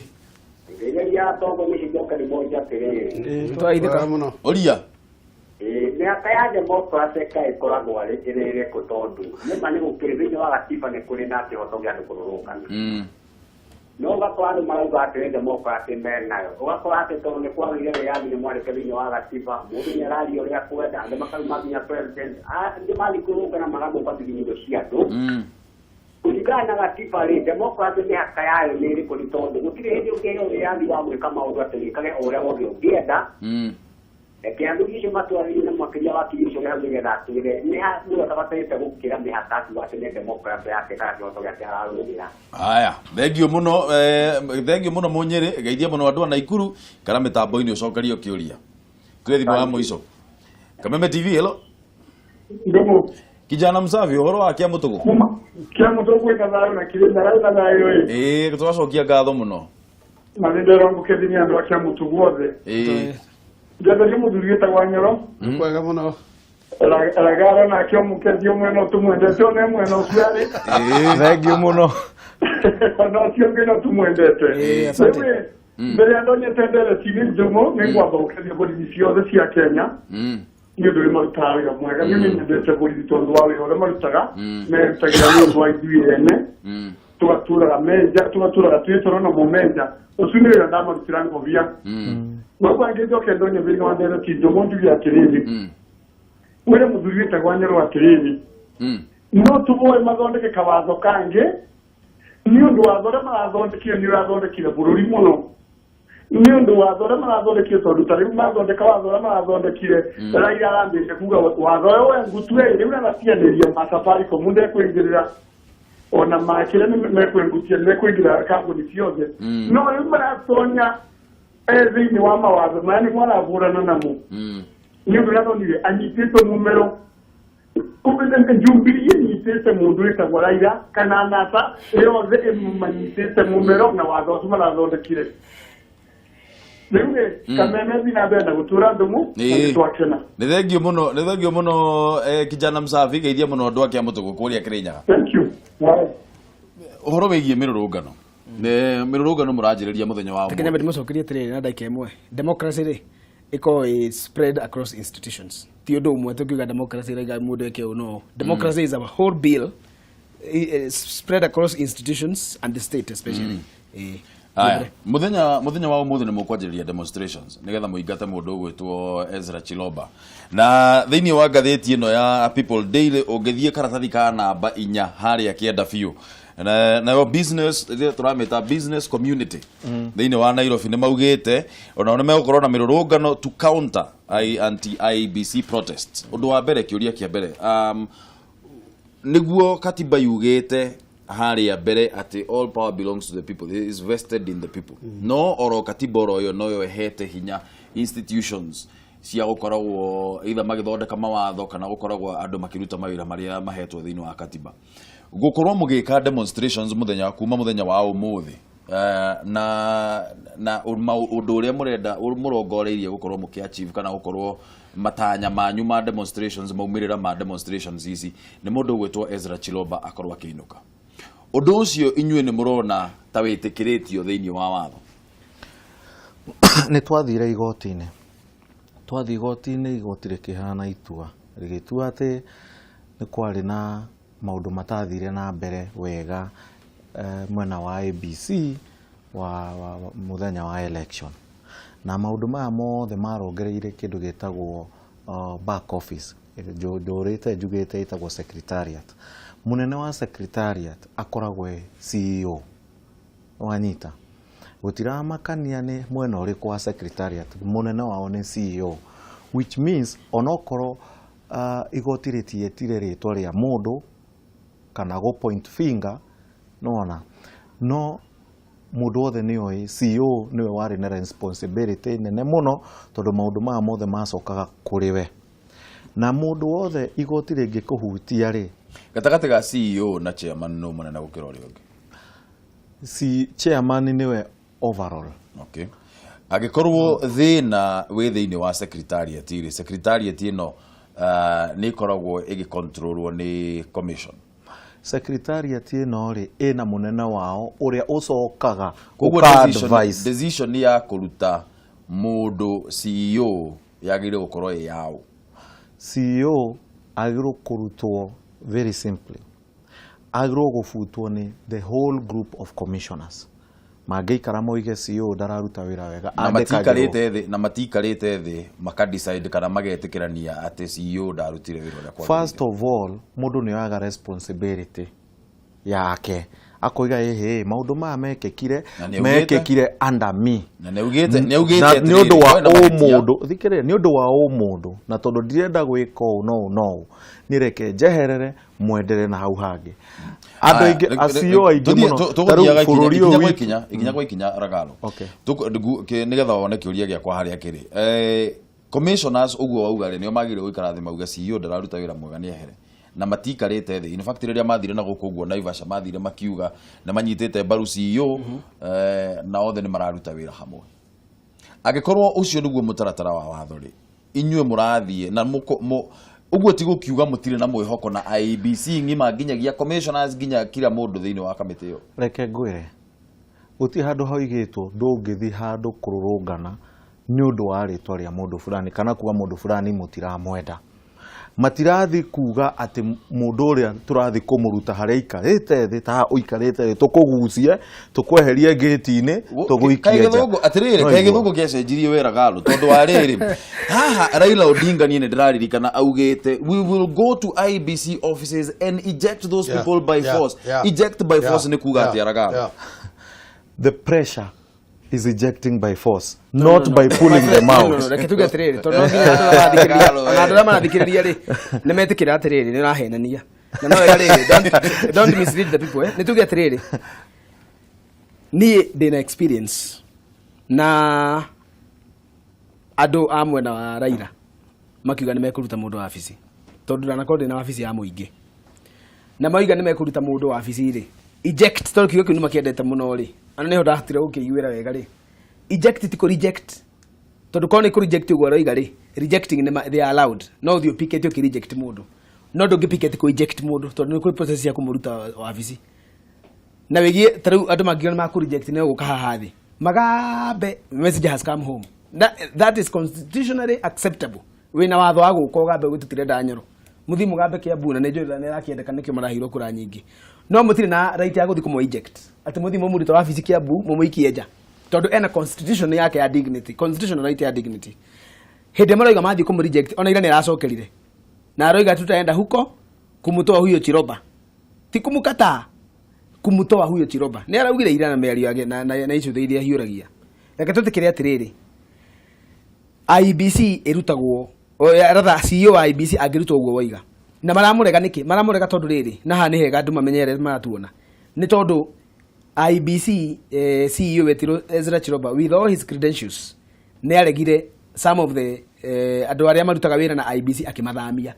Speaker 14: Ngegeria atongo nĩcicoka nĩ monja atĩrĩrĩ.
Speaker 11: Twaithĩka
Speaker 2: mũno.
Speaker 1: Ũria.
Speaker 14: Ĩĩ, mĩhaka ya democracy kaĩ ĩkoragwo arĩ ĩrĩ ĩrĩkũ tondũ nĩma nĩ gũkĩrĩ thĩinĩ wa gatiba nĩ kũrĩ na kĩhoto kĩa andũ kũrũrũngana. No ũgakora andũ marauga atĩ nĩ democracy menayo, ũgakora atĩ tondũ nĩ kwagĩire wĩyathi nĩ mwandĩke thĩinĩ wa gatiba, mũndũ nĩ araria ũrĩa akwenda, andũ makaruma nginya president, angĩ mathiĩ kũrũrũngana magathũka indo cia andũ. Kũringana na gatiba rĩ, democracy mĩhaka yayo nĩ ĩrĩkũ? Nĩ tondũ gũtirĩ hĩndĩ ũngĩheo wĩyathi wa gwĩka maũndũ atĩ wĩkage o ũrĩa wothe ũngĩenda. Reke athuri acio matwarĩrie na makĩria wakiri ũcio ũrĩ hau nĩgetha atwĩre nĩ ha mũndũ atabatarĩte gũkĩra mĩhaka akiuga atĩ nĩ democracy yake kana kĩhoto gĩake ararũĩrĩra.
Speaker 1: Haya, thengio mũno, thengio mũno Mũnyĩrĩ, geithia mũno andũ a Naikuru kana mĩtambo-inĩ ũcokerio kĩũria. Tuye thimũ ya mũico. Kameme TV, hello.
Speaker 15: Ndugu.
Speaker 1: Kijana msafi, ũhoro wa kĩa mũtũgũ?
Speaker 15: Kĩa mũtũgũ kwĩna thayũ na kĩrĩ na thayũ ĩ.
Speaker 1: Ĩĩ, tũracokia ngatho mũno.
Speaker 15: Na nĩ ndĩrona mũkethi nĩ andũ a kĩa mũtũgũ othe.
Speaker 1: Ĩĩ.
Speaker 15: Njatherie mũthuri wĩtagwo Nyoro.
Speaker 2: Kwega mũno.
Speaker 15: Ragara nake mũkethi ũmwe no tũmwendete one mwena ũcio arĩ.
Speaker 3: Thank you mũno.
Speaker 15: Ona ũcio ũngĩ no tũmwendete.
Speaker 11: Asante.
Speaker 15: Rĩu mbere ya ndonyete ndereti-inĩ Njumo, nĩ ngwamba gũkenia borithi ciothe cia Kenya nĩ ũndũ nĩ marutaga wĩra mwega. Niĩ nĩ nyendete borithi tondũ wa wĩra ũrĩa marutaga, merutagĩra nĩ ũndũ wa ithuĩ ene, tũgatũraga menja, tũgatũraga twĩ toro namo menja. Ũcio nĩ wĩra ndamarutĩra ngobia. Koguo angĩnjoke ndonye thĩinĩ wa ndereti Njumo njuge atĩrĩrĩ, wĩre mũthuri wĩtagwo Nyoro atĩrĩrĩ, no tũmoe mathondeke kawatho kangĩ nĩ ũndũ watho ũrĩa marathondekire nĩ ũrathondekire bũrũri mũno. Nĩ ũndũ watho ũrĩa marathondekire tondũ ta rĩu mathondeka watho ũrĩa marathondekire, Raila arambĩrĩria kuga watho ũyũ we ngutue rĩu aratianĩria ma Safaricom ndekũingĩrĩra ona makĩrĩa nĩ mekũingutia nĩmekũingĩra kambuni ciothe. No rĩu maratonya thĩinĩ wa mawatho maya nĩmo arahũrana namo. Nĩ ũndũ ũrĩa anyitĩtwo mũmero Jubilee ĩnyitĩte mũndũ wĩtagwo Raila kana NASA yothe ĩmanyitĩte mũmero na watho ũcio marathondekire. Rĩu rĩ, Kameme thiĩ na mbere na gũtũra ndũmũ na
Speaker 1: Ĩĩ.
Speaker 15: nĩtwakena.
Speaker 1: Nĩ thengio mũno, nĩ thengio mũno, kijana msafi, geithia mũno andũ a kĩa mũtũgũ kũrĩa Kĩrĩnyaga.
Speaker 15: Thank you.
Speaker 1: Ũhoro wĩgiĩ mĩrũrũngano. Nĩ mĩrũrũngano mũranjĩrĩria mũthenya wa
Speaker 11: Reke nyambe ndĩmũcokerie atĩrĩrĩ na ndagĩka ĩmwe. Democracy rĩ ĩkoragwo ĩ spread across institutions, ti ũndũ ũmwe tũkiuga democracy raiga mũndũ eke ũũ no. Democracy is a whole bill spread across institutions and the state especially.
Speaker 1: Aya, muthenya wa umuthi nĩ mũkwanjĩrĩria demonstrations nĩgetha mũingate mũndũ ũgwĩtwo Ezra Chiloba. Na thĩinĩ wa ngathĩti ĩno ya People Daily ũngĩthiĩ karatathi ka namba 4 harĩa kĩenda biũ. Na nayo business ĩrĩa tũramĩta business community thĩinĩ wa Nairobi nĩ maugĩte onao nĩ megũkorwo na mĩrũrũngano to counter anti IEBC protests. Ũndũ wa mbere, kĩũria kĩa mbere, nĩguo katiba yugĩte harĩa mbere atĩ all power belongs to the people, it is vested in the people. No oro katiba oro ĩyo noyo ĩhete hinya institutions cia gũkoragwo either magĩthondeka mawatho kana gũkoragwo andũ makĩruta mawĩra marĩa mahetwo thĩinĩ wa katiba. Gũkorwo mũgĩka demonstrations mũthenya kuma mũthenya wa ũmũthĩ, na ũndũ ũrĩa mũrenda mũrongoreirie gũkorwo mũkĩ achieve kana gũkorwo matanya manyu ma demonstrations, maumĩrĩra ma demonstrations ici nĩ mũndũ ũgwĩtwo Ezra Chiloba akorwo akĩinũka. Ũndũ ũcio inyuĩ nĩ mũrona ta wĩtĩkĩrĩtio thĩinĩ wa watho?
Speaker 3: Nĩ twathire igoti-inĩ, twathiĩ igoti-inĩ, igoti rĩkĩheana itua, rĩgĩtua atĩ nĩ kwarĩ na maũndũ matathire na mbere wega mwena wa ABC wa mũthenya wa election, na maũndũ maya mothe marongereire kĩndũ gĩtagwo back office. Ndũrĩte njugĩte ĩtagwo secretariat. Mũnene wa secretariat akoragwo e CEO. Wanyita gũtiramakania nĩ mwena ũrĩkũ wa secretariat, mũnene wao nĩ CEO, which means onokorwo igoti rĩtiĩtire rĩtwa rĩa mũndũ kana gũ point finger, nona no mũndũ wothe nĩ oĩ CEO nĩwe warĩ na responsibility nene mũno, tondũ maũndũ maya mothe macokaga kũrĩ we, na mũndũ wothe igoti rĩngĩkũhutia rĩ.
Speaker 1: Gatagatĩ ga CEO na chairman, no mũnene gũkĩra ũrĩa ũngĩ?
Speaker 3: Si chairman nĩwe overall.
Speaker 1: Okay, angĩkorwo thĩna wĩ thĩinĩ wa secretariat rĩ, secretariat ĩno nĩ ĩkoragwo ĩgĩcontrolwo nĩ commission?
Speaker 3: Secretariat ĩno rĩ, ĩna mũnene wao ũrĩa ũcokaga
Speaker 1: Koguo
Speaker 3: ũka
Speaker 1: decision,
Speaker 3: advice.
Speaker 1: Decision ya kũruta mũndũ CEO yagĩrĩire gũkorwo ĩ yaũ?
Speaker 3: CEO agĩrĩirwo kũrutwo, very simply, agĩrĩirwo gũbutwo nĩ the whole group of commissioners. Mangĩikara moige CEO ndararuta wĩra wega,
Speaker 1: na
Speaker 3: andĩkagĩrwo.
Speaker 1: Matikarĩte thĩ na matikarĩte thĩ makadecide kana magetĩkĩrania atĩ CEO ndarutire wĩra ũrĩa kwagĩrĩire?
Speaker 3: First of all, mũndũ nĩ oyaga responsibility yake, akoiga, "Ĩhĩ, maũndũ maya mekĩkire
Speaker 1: Na nĩaugĩte-
Speaker 3: mekĩkire under me."
Speaker 1: Na nĩaugĩte nĩaugĩte
Speaker 3: Na nĩ ũndũ wa
Speaker 1: atĩrĩrĩ, kwĩna mahĩtia.
Speaker 3: ũmũndũ, thikĩrĩria, nĩ ũndũ wa ũmũndũ na tondũ ndirenda gwĩka ũũ no ũũ no ũũ, nĩ reke njeherere mwendere na hau hangĩ. Andũ
Speaker 1: Aya,
Speaker 3: aingĩ acio aingĩ mũno ta rĩu
Speaker 1: tũgũthiaga
Speaker 3: bũrũri
Speaker 1: ikinya
Speaker 3: ũyũ
Speaker 1: kwa
Speaker 3: witũ.
Speaker 1: ikinya kwa ikinya, Ragalo.
Speaker 3: Okay.
Speaker 1: Nĩgetha wone kĩũria gĩakwa harĩa kĩrĩ. Commissioners, ũguo wauga rĩ, nĩo magĩrĩirwo gũikara thĩ mauge CEO ndararuta wĩra mwega, nĩ ehere, na matikarĩte thĩ. In fact, rĩrĩa mathire na gũkũ ũguo Naivasha, mathire makiuga nĩ manyitĩte mbaru CEO, na othe nĩ mararuta wĩra hamwe. Angĩkorwo ũcio nĩguo mũtaratara wa watho rĩ, inyuĩ mũrathiĩ na ũguo ti gũkiuga mũtirĩ na mwĩhoko na IEBC ng'ima, nginyagia commissioners, nginya kila mũndũ thĩinĩ wa kamĩtĩ ĩyo?
Speaker 3: Reke ngwĩre, gũtirĩ handũ haigĩtwo ndũngĩthiĩ handũ kũrũrũngana nĩ ũndũ wa rĩtwa rĩa mũndũ fulani kana kuga mũndũ fulani mũtiramwenda. Matirathi kuga atĩ mũndũ ũrĩa tũrathi kũmũruta harĩa aikarĩte thĩ, ta ũikarĩte thĩ, tũkũgucie, tũkweherie ngĩti-inĩ, tũgũikie
Speaker 1: Kaĩ
Speaker 3: nja.
Speaker 1: Gĩthũngũ atĩrĩrĩ,
Speaker 3: No
Speaker 1: kaĩ
Speaker 3: igua.
Speaker 1: gĩthũngũ gĩacenjirie wĩra galo, tondũ wa rĩrĩ, haha Raila Odinga, niĩ nĩ ndĩraririkana augĩte, "We will go to IEBC offices and eject those people by force." Eject by force nĩ kuga atĩa, Ragalo?
Speaker 3: The pressure is ejecting by force, not by pulling them
Speaker 11: No,
Speaker 3: out.
Speaker 11: no, no, reke tuge atĩrĩrĩ, tondũ no nginya andũ arĩa marathikĩrĩria, ona andũ arĩa marathikĩrĩria rĩ, nĩ metĩkĩra atĩrĩrĩ, nĩ ũrahenania na no wega rĩrĩ, don't mislead the people, eh. Nĩ tuge atĩrĩrĩ, niĩ ndĩna experience na andũ a mwena wa Raila makiuga nĩ mekũruta mũndũ wabici, tondũ ndanakorwo ndĩna wabici ya mũingĩ na mauga nĩ mekũruta mũndũ wabici rĩ, eject, tondũ kiugo kĩu nĩ makĩendete mũno rĩ, ana nĩho ndahotire gũkĩiguĩra wega rĩ, eject ti kũ reject, tondũ korwo nĩ kũ reject ũguo aroiga rĩ, rejecting nĩ they are allowed, no ũthiĩ ũpikete ũkĩ reject mũndũ, no ndũngĩ picket kũ eject mũndũ, tondũ nĩ kũrĩ process ya kũmũruta wabici. Na wĩgie ta rĩu andũ mangiuga nĩ makũ reject, nĩ gũka haha thĩ magambe message has come home. That is constitutionally acceptable. Wĩna watho wa gũka ũgambe gwĩ tũtirenda Nyoro, mũthiĩ mũgambe Kiambu, na nĩ njũĩ nĩ arakĩendeka, nĩkĩo maraheirwo kura nyingĩ, no mũtirĩ na right ya gũthiĩ kũmũ eject, atĩ mũthiĩ mũmũrute wabici Kiambu mũmũikie nja, tondũ ena constitution yake ya dignity, constitutional right ya dignity. Hĩndĩ ĩrĩa marauga mathiĩ kũmũ reject, ona ira nĩ aracokerire na aroiga tutaenda huko kumutoa huyo Chiroba, ti kumukataa, kumutoa huyo Chiroba. Nĩ araugire ira na mĩario yake na icũthĩ iria hiũragia. Reke twĩtĩkĩre atĩrĩrĩ, IEBC ĩrutagwo rather CEO wa IEBC angĩrutwo ũguo woiga, na maramũrega nĩkĩ? Maramũrega tondũ rĩrĩ, na haha nĩ hega andũ mamenyere maratuona, nĩ tondũ IEBC CEO wetirwo Ezra Chiroba, with all his credentials, nĩ aregire some of the andũ arĩa marutaga wĩra na IEBC, akĩmathamia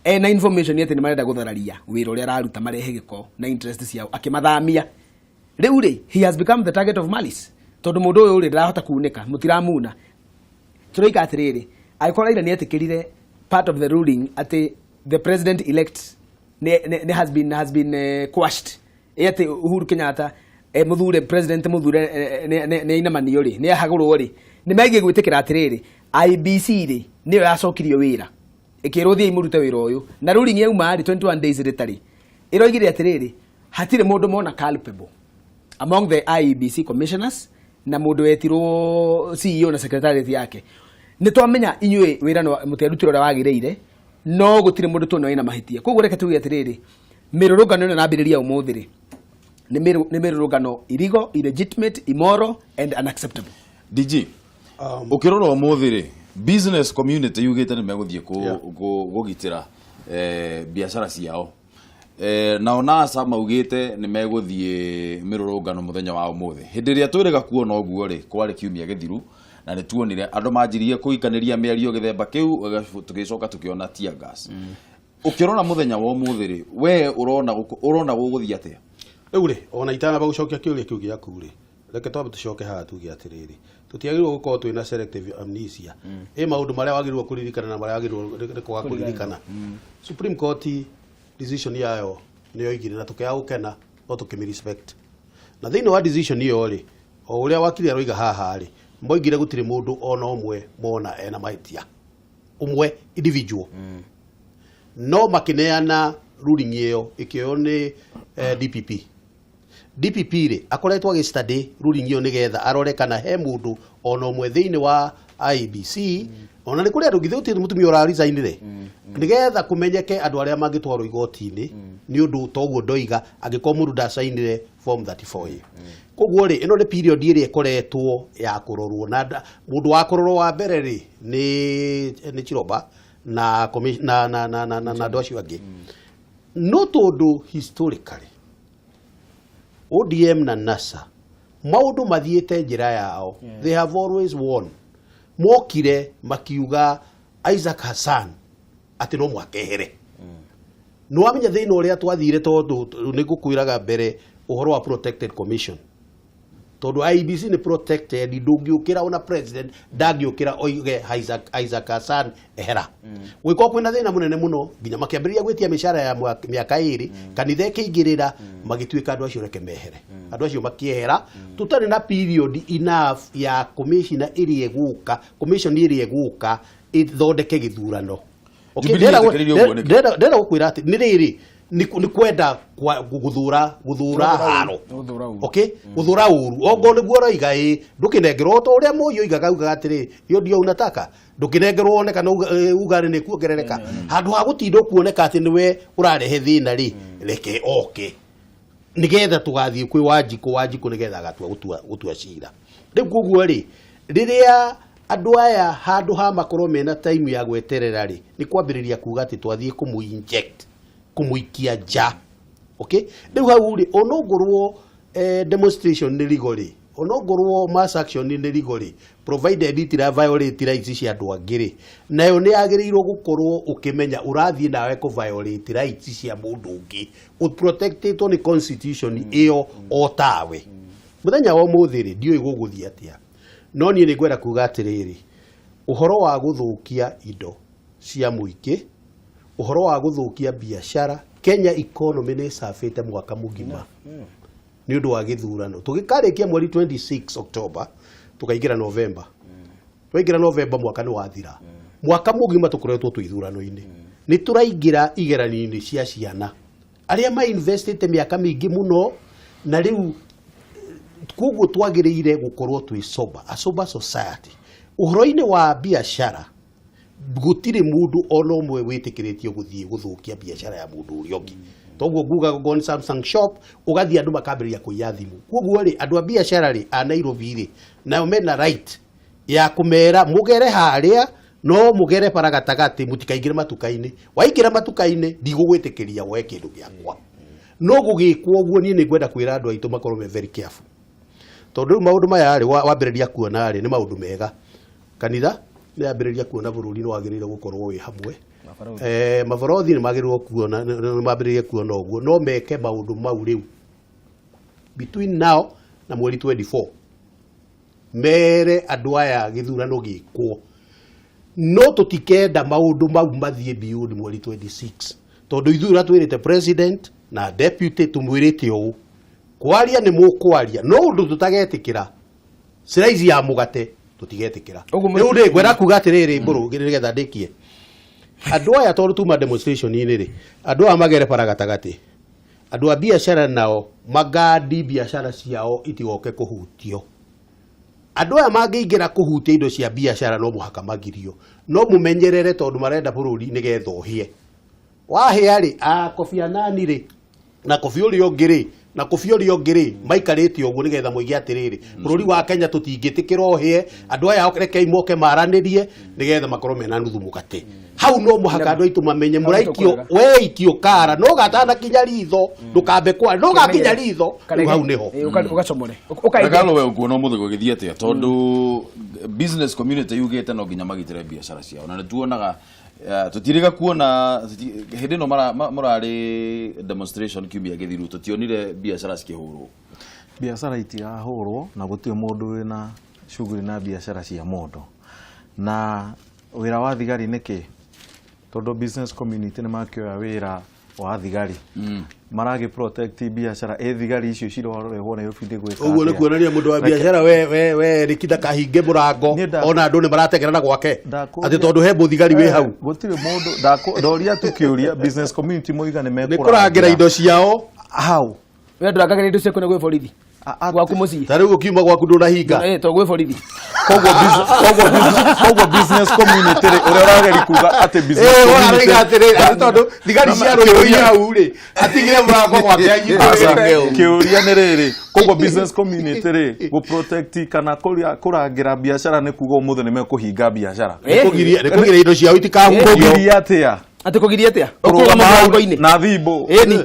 Speaker 11: ena information atĩ nĩ marenda gũthararia wĩra ũrĩa araruta, marehe gĩko na interest ciao, akĩmathamia. Rĩu rĩ, he has become the target of malice, tondũ mũndũ ũyũ rĩ, ndarahota kunĩka, mũtiramuna. Tũroiga atĩrĩrĩ, angĩkorwo Raila nĩ etĩkĩrire part of the ruling atĩ the president elect nĩ has been quashed, ĩ atĩ Uhuru Kenyatta mũthure president mũthure nĩ ainamanio rĩ, nĩ ahagũrwo rĩ, nĩ megiĩ gwĩtĩkĩra atĩrĩrĩ, IEBC rĩ, nĩyo yacokirio wĩra, ĩkĩrwo thiĩi mũrute wĩra ũyũ, na ruling yauma rĩ, 21 days rĩtarĩ, ĩroigire atĩrĩrĩ, hatirĩ mũndũ mona culpable among the IEBC commissioners na mũndũ wetirwo CEO na secretariat yake. Nĩ twamenya inyuĩ wĩra mũtiarutire ũrĩa wagĩrĩire. No gũtirĩ mũndũ tuona wĩna mahĩtia. Koguo reke tuge atĩrĩrĩ, mĩrũrũngano ĩno ĩrambĩrĩria ũmũthĩ rĩ, nĩ mĩrũrũngano illegal, illegitimate, immoral and unacceptable.
Speaker 1: DG, ũkĩrora ũmũthĩ rĩ, business community yugĩte nĩ megũthiĩ kũgitĩra biacara ciao. Nao NASA maugĩte nĩ megũthiĩ mĩrũrũngano mũthenya wa ũmũthĩ. Hĩndĩ ĩrĩa twĩrĩga kuona ũguo rĩ, kwarĩ kiumia gĩthiru na nĩ tuonire andũ manjirie kũikanĩria mĩario gĩthemba kĩu, tũgĩcoka tũkĩona tear gas. Ũkĩrora mũthenya wa ũmũthĩ rĩ, we ũrona ũrona gũgũthiĩ atĩa?
Speaker 2: Rĩu rĩ, ona itanamba gũcokia kĩũria kĩu gĩaku rĩ, reke twambe tũcoke haha tuge atĩrĩrĩ, tũtiagĩrĩirwo gũkorwo twĩna selective amnesia. Ĩ maũndũ marĩa wagĩrĩirwo kũririkana na marĩa wagĩrĩirwo nĩ kwaga kũririkana. Supreme Court decision yayo nĩ yoigire na tũkĩaga gũkena no tũkĩmĩ respect. Na thĩinĩ wa decision ĩyo rĩ, o ũrĩa wakiri aroiga haha rĩ, moigire gũtirĩ mũndũ ona ũmwe mona ena mahĩtia, ũmwe individual. No makĩneana ruling ĩyo ĩkĩoywo nĩ DPP. DPP rĩ, akoretwo agĩ study ruling ĩyo nĩgetha arore kana he mũndũ ona ũmwe thĩinĩ wa IEBC, ona nĩ kũrĩ andũ, githĩ gũtirĩ mũtumia ũra resign rĩ, nĩgetha kũmenyeke andũ arĩa mangĩtwarwo igoti-inĩ nĩ ũndũ toguo ndoiga angĩkorwo mũndũ ndacainire form 34A. Koguo rĩ, ĩno nĩ period ĩrĩa ĩkoretwo ya kũrorwo na mũndũ wa kũrorwo wa mbere rĩ nĩ Chiroba na na na na na na andũ acio angĩ. No tondũ historically ODM na NASA maũndũ mathiĩte njĩra yao, they have always won. Mokire makiuga Isaac Hassan atĩ no mũhaka ehere. Nĩ wamenya thĩna ũrĩa twathire, tondũ nĩ ngũkwĩraga mbere ũhoro wa protected commission, tondũ IEBC nĩ protected, ndũngĩũkĩra, ona president ndangĩũkĩra oige Isaac Hassan ehera. Gwĩkorwo kwĩna thĩna mũnene mũno nginya makĩambĩrĩria gwĩtia mĩcara ya mĩaka 2, kanitha ĩkĩingĩrĩra, magĩtuĩka andũ acio reke mehere. Andũ acio makĩehera tũtarĩ na period enough ya commissioner ĩrĩa ĩgũka, commission ĩrĩa ĩgũka ĩthondeke gĩthurano. Okay,
Speaker 1: Jubilee yetĩkĩririe ũguo nĩkĩ?
Speaker 2: Ndĩrenda gũkwĩra atĩ nĩ rĩrĩ nĩ kwenda gũthũra haro.
Speaker 11: Gũthũra ũru.
Speaker 2: Okay, gũthũra ũru ongo nĩguo ũroiga ĩ ndũkĩnengerwo ta ũrĩa Moi oigaga, augaga atĩrĩ, hiyo ndio unataka, ndũkĩnengerwo wone kana uga nĩ kuongerereka handũ ha gũtinda ũkuoneka atĩ nĩwe ũrarehe thĩna rĩ, reke oke nigetha tugathiĩ kwĩ Wanjikũ, Wanjikũ nigetha agatua gũtua cira. Rĩu koguo rĩ, rĩrĩa andũ aya handũ ha makorwo mena time ya gweterera rĩ, nĩ kwambĩrĩria kuga atĩ twathiĩ kũmũ inject, kũmũikia nja. Okay, rĩu hau rĩ, onongorwo demonstration nĩ legal rĩ, onongorwo mass action nĩ legal rĩ, provided itira violate rights cia andũ angĩ rĩ, nayo nĩ yagĩrĩirwo gũkorwo ũkĩmenya ũrathiĩ nawe kũ violate rights cia mũndũ ũngĩ ũprotectĩtwo nĩ constitution ĩyo o tawe. Mũthenya wa ũmũthĩ rĩ, ndiũĩ gũgũthiĩ atĩa, no niĩ nĩ ngwenda kuga atĩrĩrĩ, ũhoro wa gũthũkia indo cia mũingĩ, ũhoro wa gũthũkia biacara, Kenya economy nĩ ĩcabĩte mwaka mũgima nĩ ũndũ wa gĩthurano. Tũgĩkarĩkia mweri 26 October, tũkaingĩra November. Twaingĩra November mwaka nĩ wathira. Mwaka mũgima tũkoretwo twĩ ithurano-inĩ. Nĩ tũraingĩra igeranio-inĩ cia ciana arĩa ma investĩte mĩaka mĩingĩ mũno, na rĩu koguo twagĩrĩire gũkorwo twĩ sober, a sober society. Ũhoro-inĩ wa biacara, gũtirĩ mũndũ ona ũmwe wĩtĩkĩrĩtio gũthiĩ gũthũkia biacara ya mũndũ ũrĩa ũngĩ. Toguo nguga go Samsung shop ũgathiĩ andũ makambĩrĩria kũiya thimũ. Koguo rĩ, andũ a biacara rĩ a Nairobi rĩ, nao mena right ya kũmera mũgere harĩa, no mũgere bara gatagatĩ, mũtikaingĩre matuka-inĩ. Waingĩra matuka-inĩ ndigũgwĩtĩkĩria woe kĩndũ gĩakwa. No gũgĩkwo ũguo, niĩ nĩ ngwenda kwĩra andũ aitũ makorwo me very careful, tondũ rĩu maũndũ maya rĩ, wambĩrĩria kuona rĩ, nĩ maũndũ mega. Kanitha nĩ yambĩrĩria kuona bũrũri nĩ wagĩrĩire gũkorwo wĩ hamwe. Maborothi nĩ magĩrĩirwo kuona, nĩ mambĩrĩrie kuona ũguo, no meke maũndũ mau rĩu between now na mweri 24, mere andũ aya gĩthurano gĩkwo, no tũtikenda maũndũ mau mathiĩ beyond mweri 26, tondũ ithuĩ ũrĩa twĩrĩte president na deputy, tũmwĩrĩte ũũ, kwaria nĩ mũkwaria, no ũndũ tũtagetĩkĩra slice ya mũgate tũtigetĩkĩra.
Speaker 11: Ũguo
Speaker 2: Rĩu rĩ, ngwenda kuga atĩrĩrĩ, mbũrũ, nĩgetha ndĩkie, andũ aya tondũ tuma demonstration-inĩ rĩ, andũ aya magere bara gatagatĩ, andũ a biacara nao magandi biacara ciao itigoke kũhutio. Andũ aya mangĩingĩra kũhutia indo cia biacara no mũhaka magirio, no mũmenyerere tondũ marenda bũrũri nĩgetha ũhĩe. Wahĩa rĩ, a Kofi Annan rĩ, na Kofi ũrĩa ũngĩ rĩ, na Kofi ũrĩa ũngĩ rĩ, maikarĩte ũguo nĩgetha moige atĩrĩrĩ, bũrũri wa Kenya tũtingĩtĩkĩra ũhĩe, andũ aya rekei moke maranĩrie nĩgetha makorwo mena nuthu mũgate. Hau no mũhaka andũ aitũ mamenye mũraikio, weikio kara, no gatanakinya ritho, ndũkambe kwa, no gakinya ritho, rĩu hau nĩho.
Speaker 11: Ũgacomore.
Speaker 1: Regalo we ũkuona ũmũthĩ gũgĩthiĩ atĩa tondũ business community yugĩte no nginya magitĩre biacara ciao na nĩtuonaga tũtirĩga kuona hĩndĩ ĩno mũrarĩ demonstration kiumia gĩthiru tũtionire biacara cikĩhũrwo.
Speaker 3: Biacara itirahũrwo na gũtirĩ mũndũ wĩna shughuli na biacara cia mũndũ. Na wĩra wa thigari nĩ kĩ? Tondũ business community nĩ makĩoya wĩra wa thigari. Maragĩ protect biacara, ĩ thigari icio cirorehwo Nairobi nĩ gwĩka
Speaker 2: Ũguo nĩ
Speaker 3: atĩa?
Speaker 2: kuonania mũndũ wa biacara we Ricky ndakahinge mũrango ona andũ nĩ marategerana gwake atĩ tondũ he mũthigari wĩ hau.
Speaker 3: Gũtirĩ mũndũ, ndoria tu kĩũria, business community moiga nĩ
Speaker 2: Nĩ kũrangĩra indo ciao.
Speaker 3: Hau.
Speaker 11: We ndũrangagĩra indo ciaku na gwĩ borithi. Gwaku mũciĩ.
Speaker 2: Ta rĩu ũkiuma gwaku ndũnahinga.
Speaker 11: To gwĩ borithi.
Speaker 3: Koguo business community rĩ, ũrĩa ũrageria kuga atĩ business community
Speaker 2: Ũrarauga atĩrĩrĩ, atĩ tondũ thigari cia rũĩ hau rĩ, atigire mũrango gwake anyitĩrĩre.
Speaker 3: Kĩũria nĩ rĩrĩ, koguo business community rĩ, gũ protect kana kũrangĩra biacara nĩ kuga ũmũthĩ nĩ mekũhinga biacara.
Speaker 2: Nĩ kũgiria indo ciao itikahutio.
Speaker 3: Kũgiria atĩa?
Speaker 11: Atĩ kũgiria atĩa?
Speaker 3: Kũrũgama
Speaker 11: Ũkũrũgama mũrango-inĩ.
Speaker 3: na thimbo.
Speaker 11: Ĩni.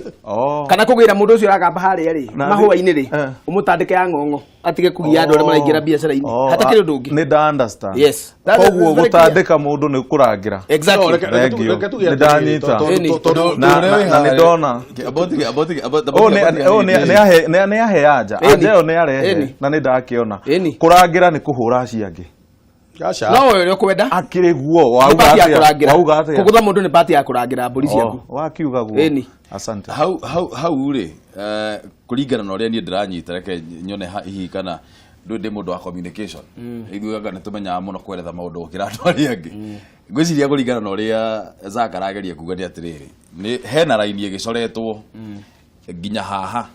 Speaker 11: Kana kũgĩra mũndũ ũcio ũragamba harĩa rĩ,
Speaker 3: Na
Speaker 11: mahũa-inĩ rĩ, ũmũtandĩke ya ng'ong'o, atige kũgia andũ arĩa maraingĩra biacara-inĩ. Hatakĩrĩ ũndũ ũngĩ.
Speaker 3: Nĩ nda understand.
Speaker 11: Yes. That is
Speaker 3: Koguo
Speaker 11: very clear.
Speaker 3: gũtandĩka mũndũ nĩ kũrangĩra.
Speaker 11: Exactly.
Speaker 2: No,
Speaker 3: Thank you.
Speaker 2: reke tuge
Speaker 3: Nĩ
Speaker 2: atĩrĩrĩ,
Speaker 3: ndanyita.
Speaker 2: tondũ
Speaker 3: Na nĩ ndona. Nĩ ahe anja. Anja ĩyo nĩ arehe na nĩ ndakĩona. Kũrangĩra nĩ kũhũra acio angĩ.
Speaker 11: No we ũrĩa ũkwenda.
Speaker 3: Akĩrĩ guo,
Speaker 11: Nĩ
Speaker 3: wauga
Speaker 11: part ya
Speaker 3: atĩa?
Speaker 11: kũrangĩra.
Speaker 3: Wauga atĩa?
Speaker 11: Kũgũtha mũndũ nĩ part ya kũrangĩra mbũri ciaku.
Speaker 3: Wakiuga guo.
Speaker 11: Ĩni.
Speaker 3: Asante.
Speaker 1: Hau rĩ, kũringana na ũrĩa niĩ ndĩranyita, reke nyone hihi kana ndũĩ ndĩ mũndũ wa communication. Ithuĩ anga nĩ tũmenyaga mũno kweretha maũndũ gũkĩra andũ arĩa angĩ. Ngwĩciria kũringana na ũrĩa Zack arageria kuga nĩ atĩrĩrĩ, nĩ hena raini ĩgĩcoretwo nginya haha.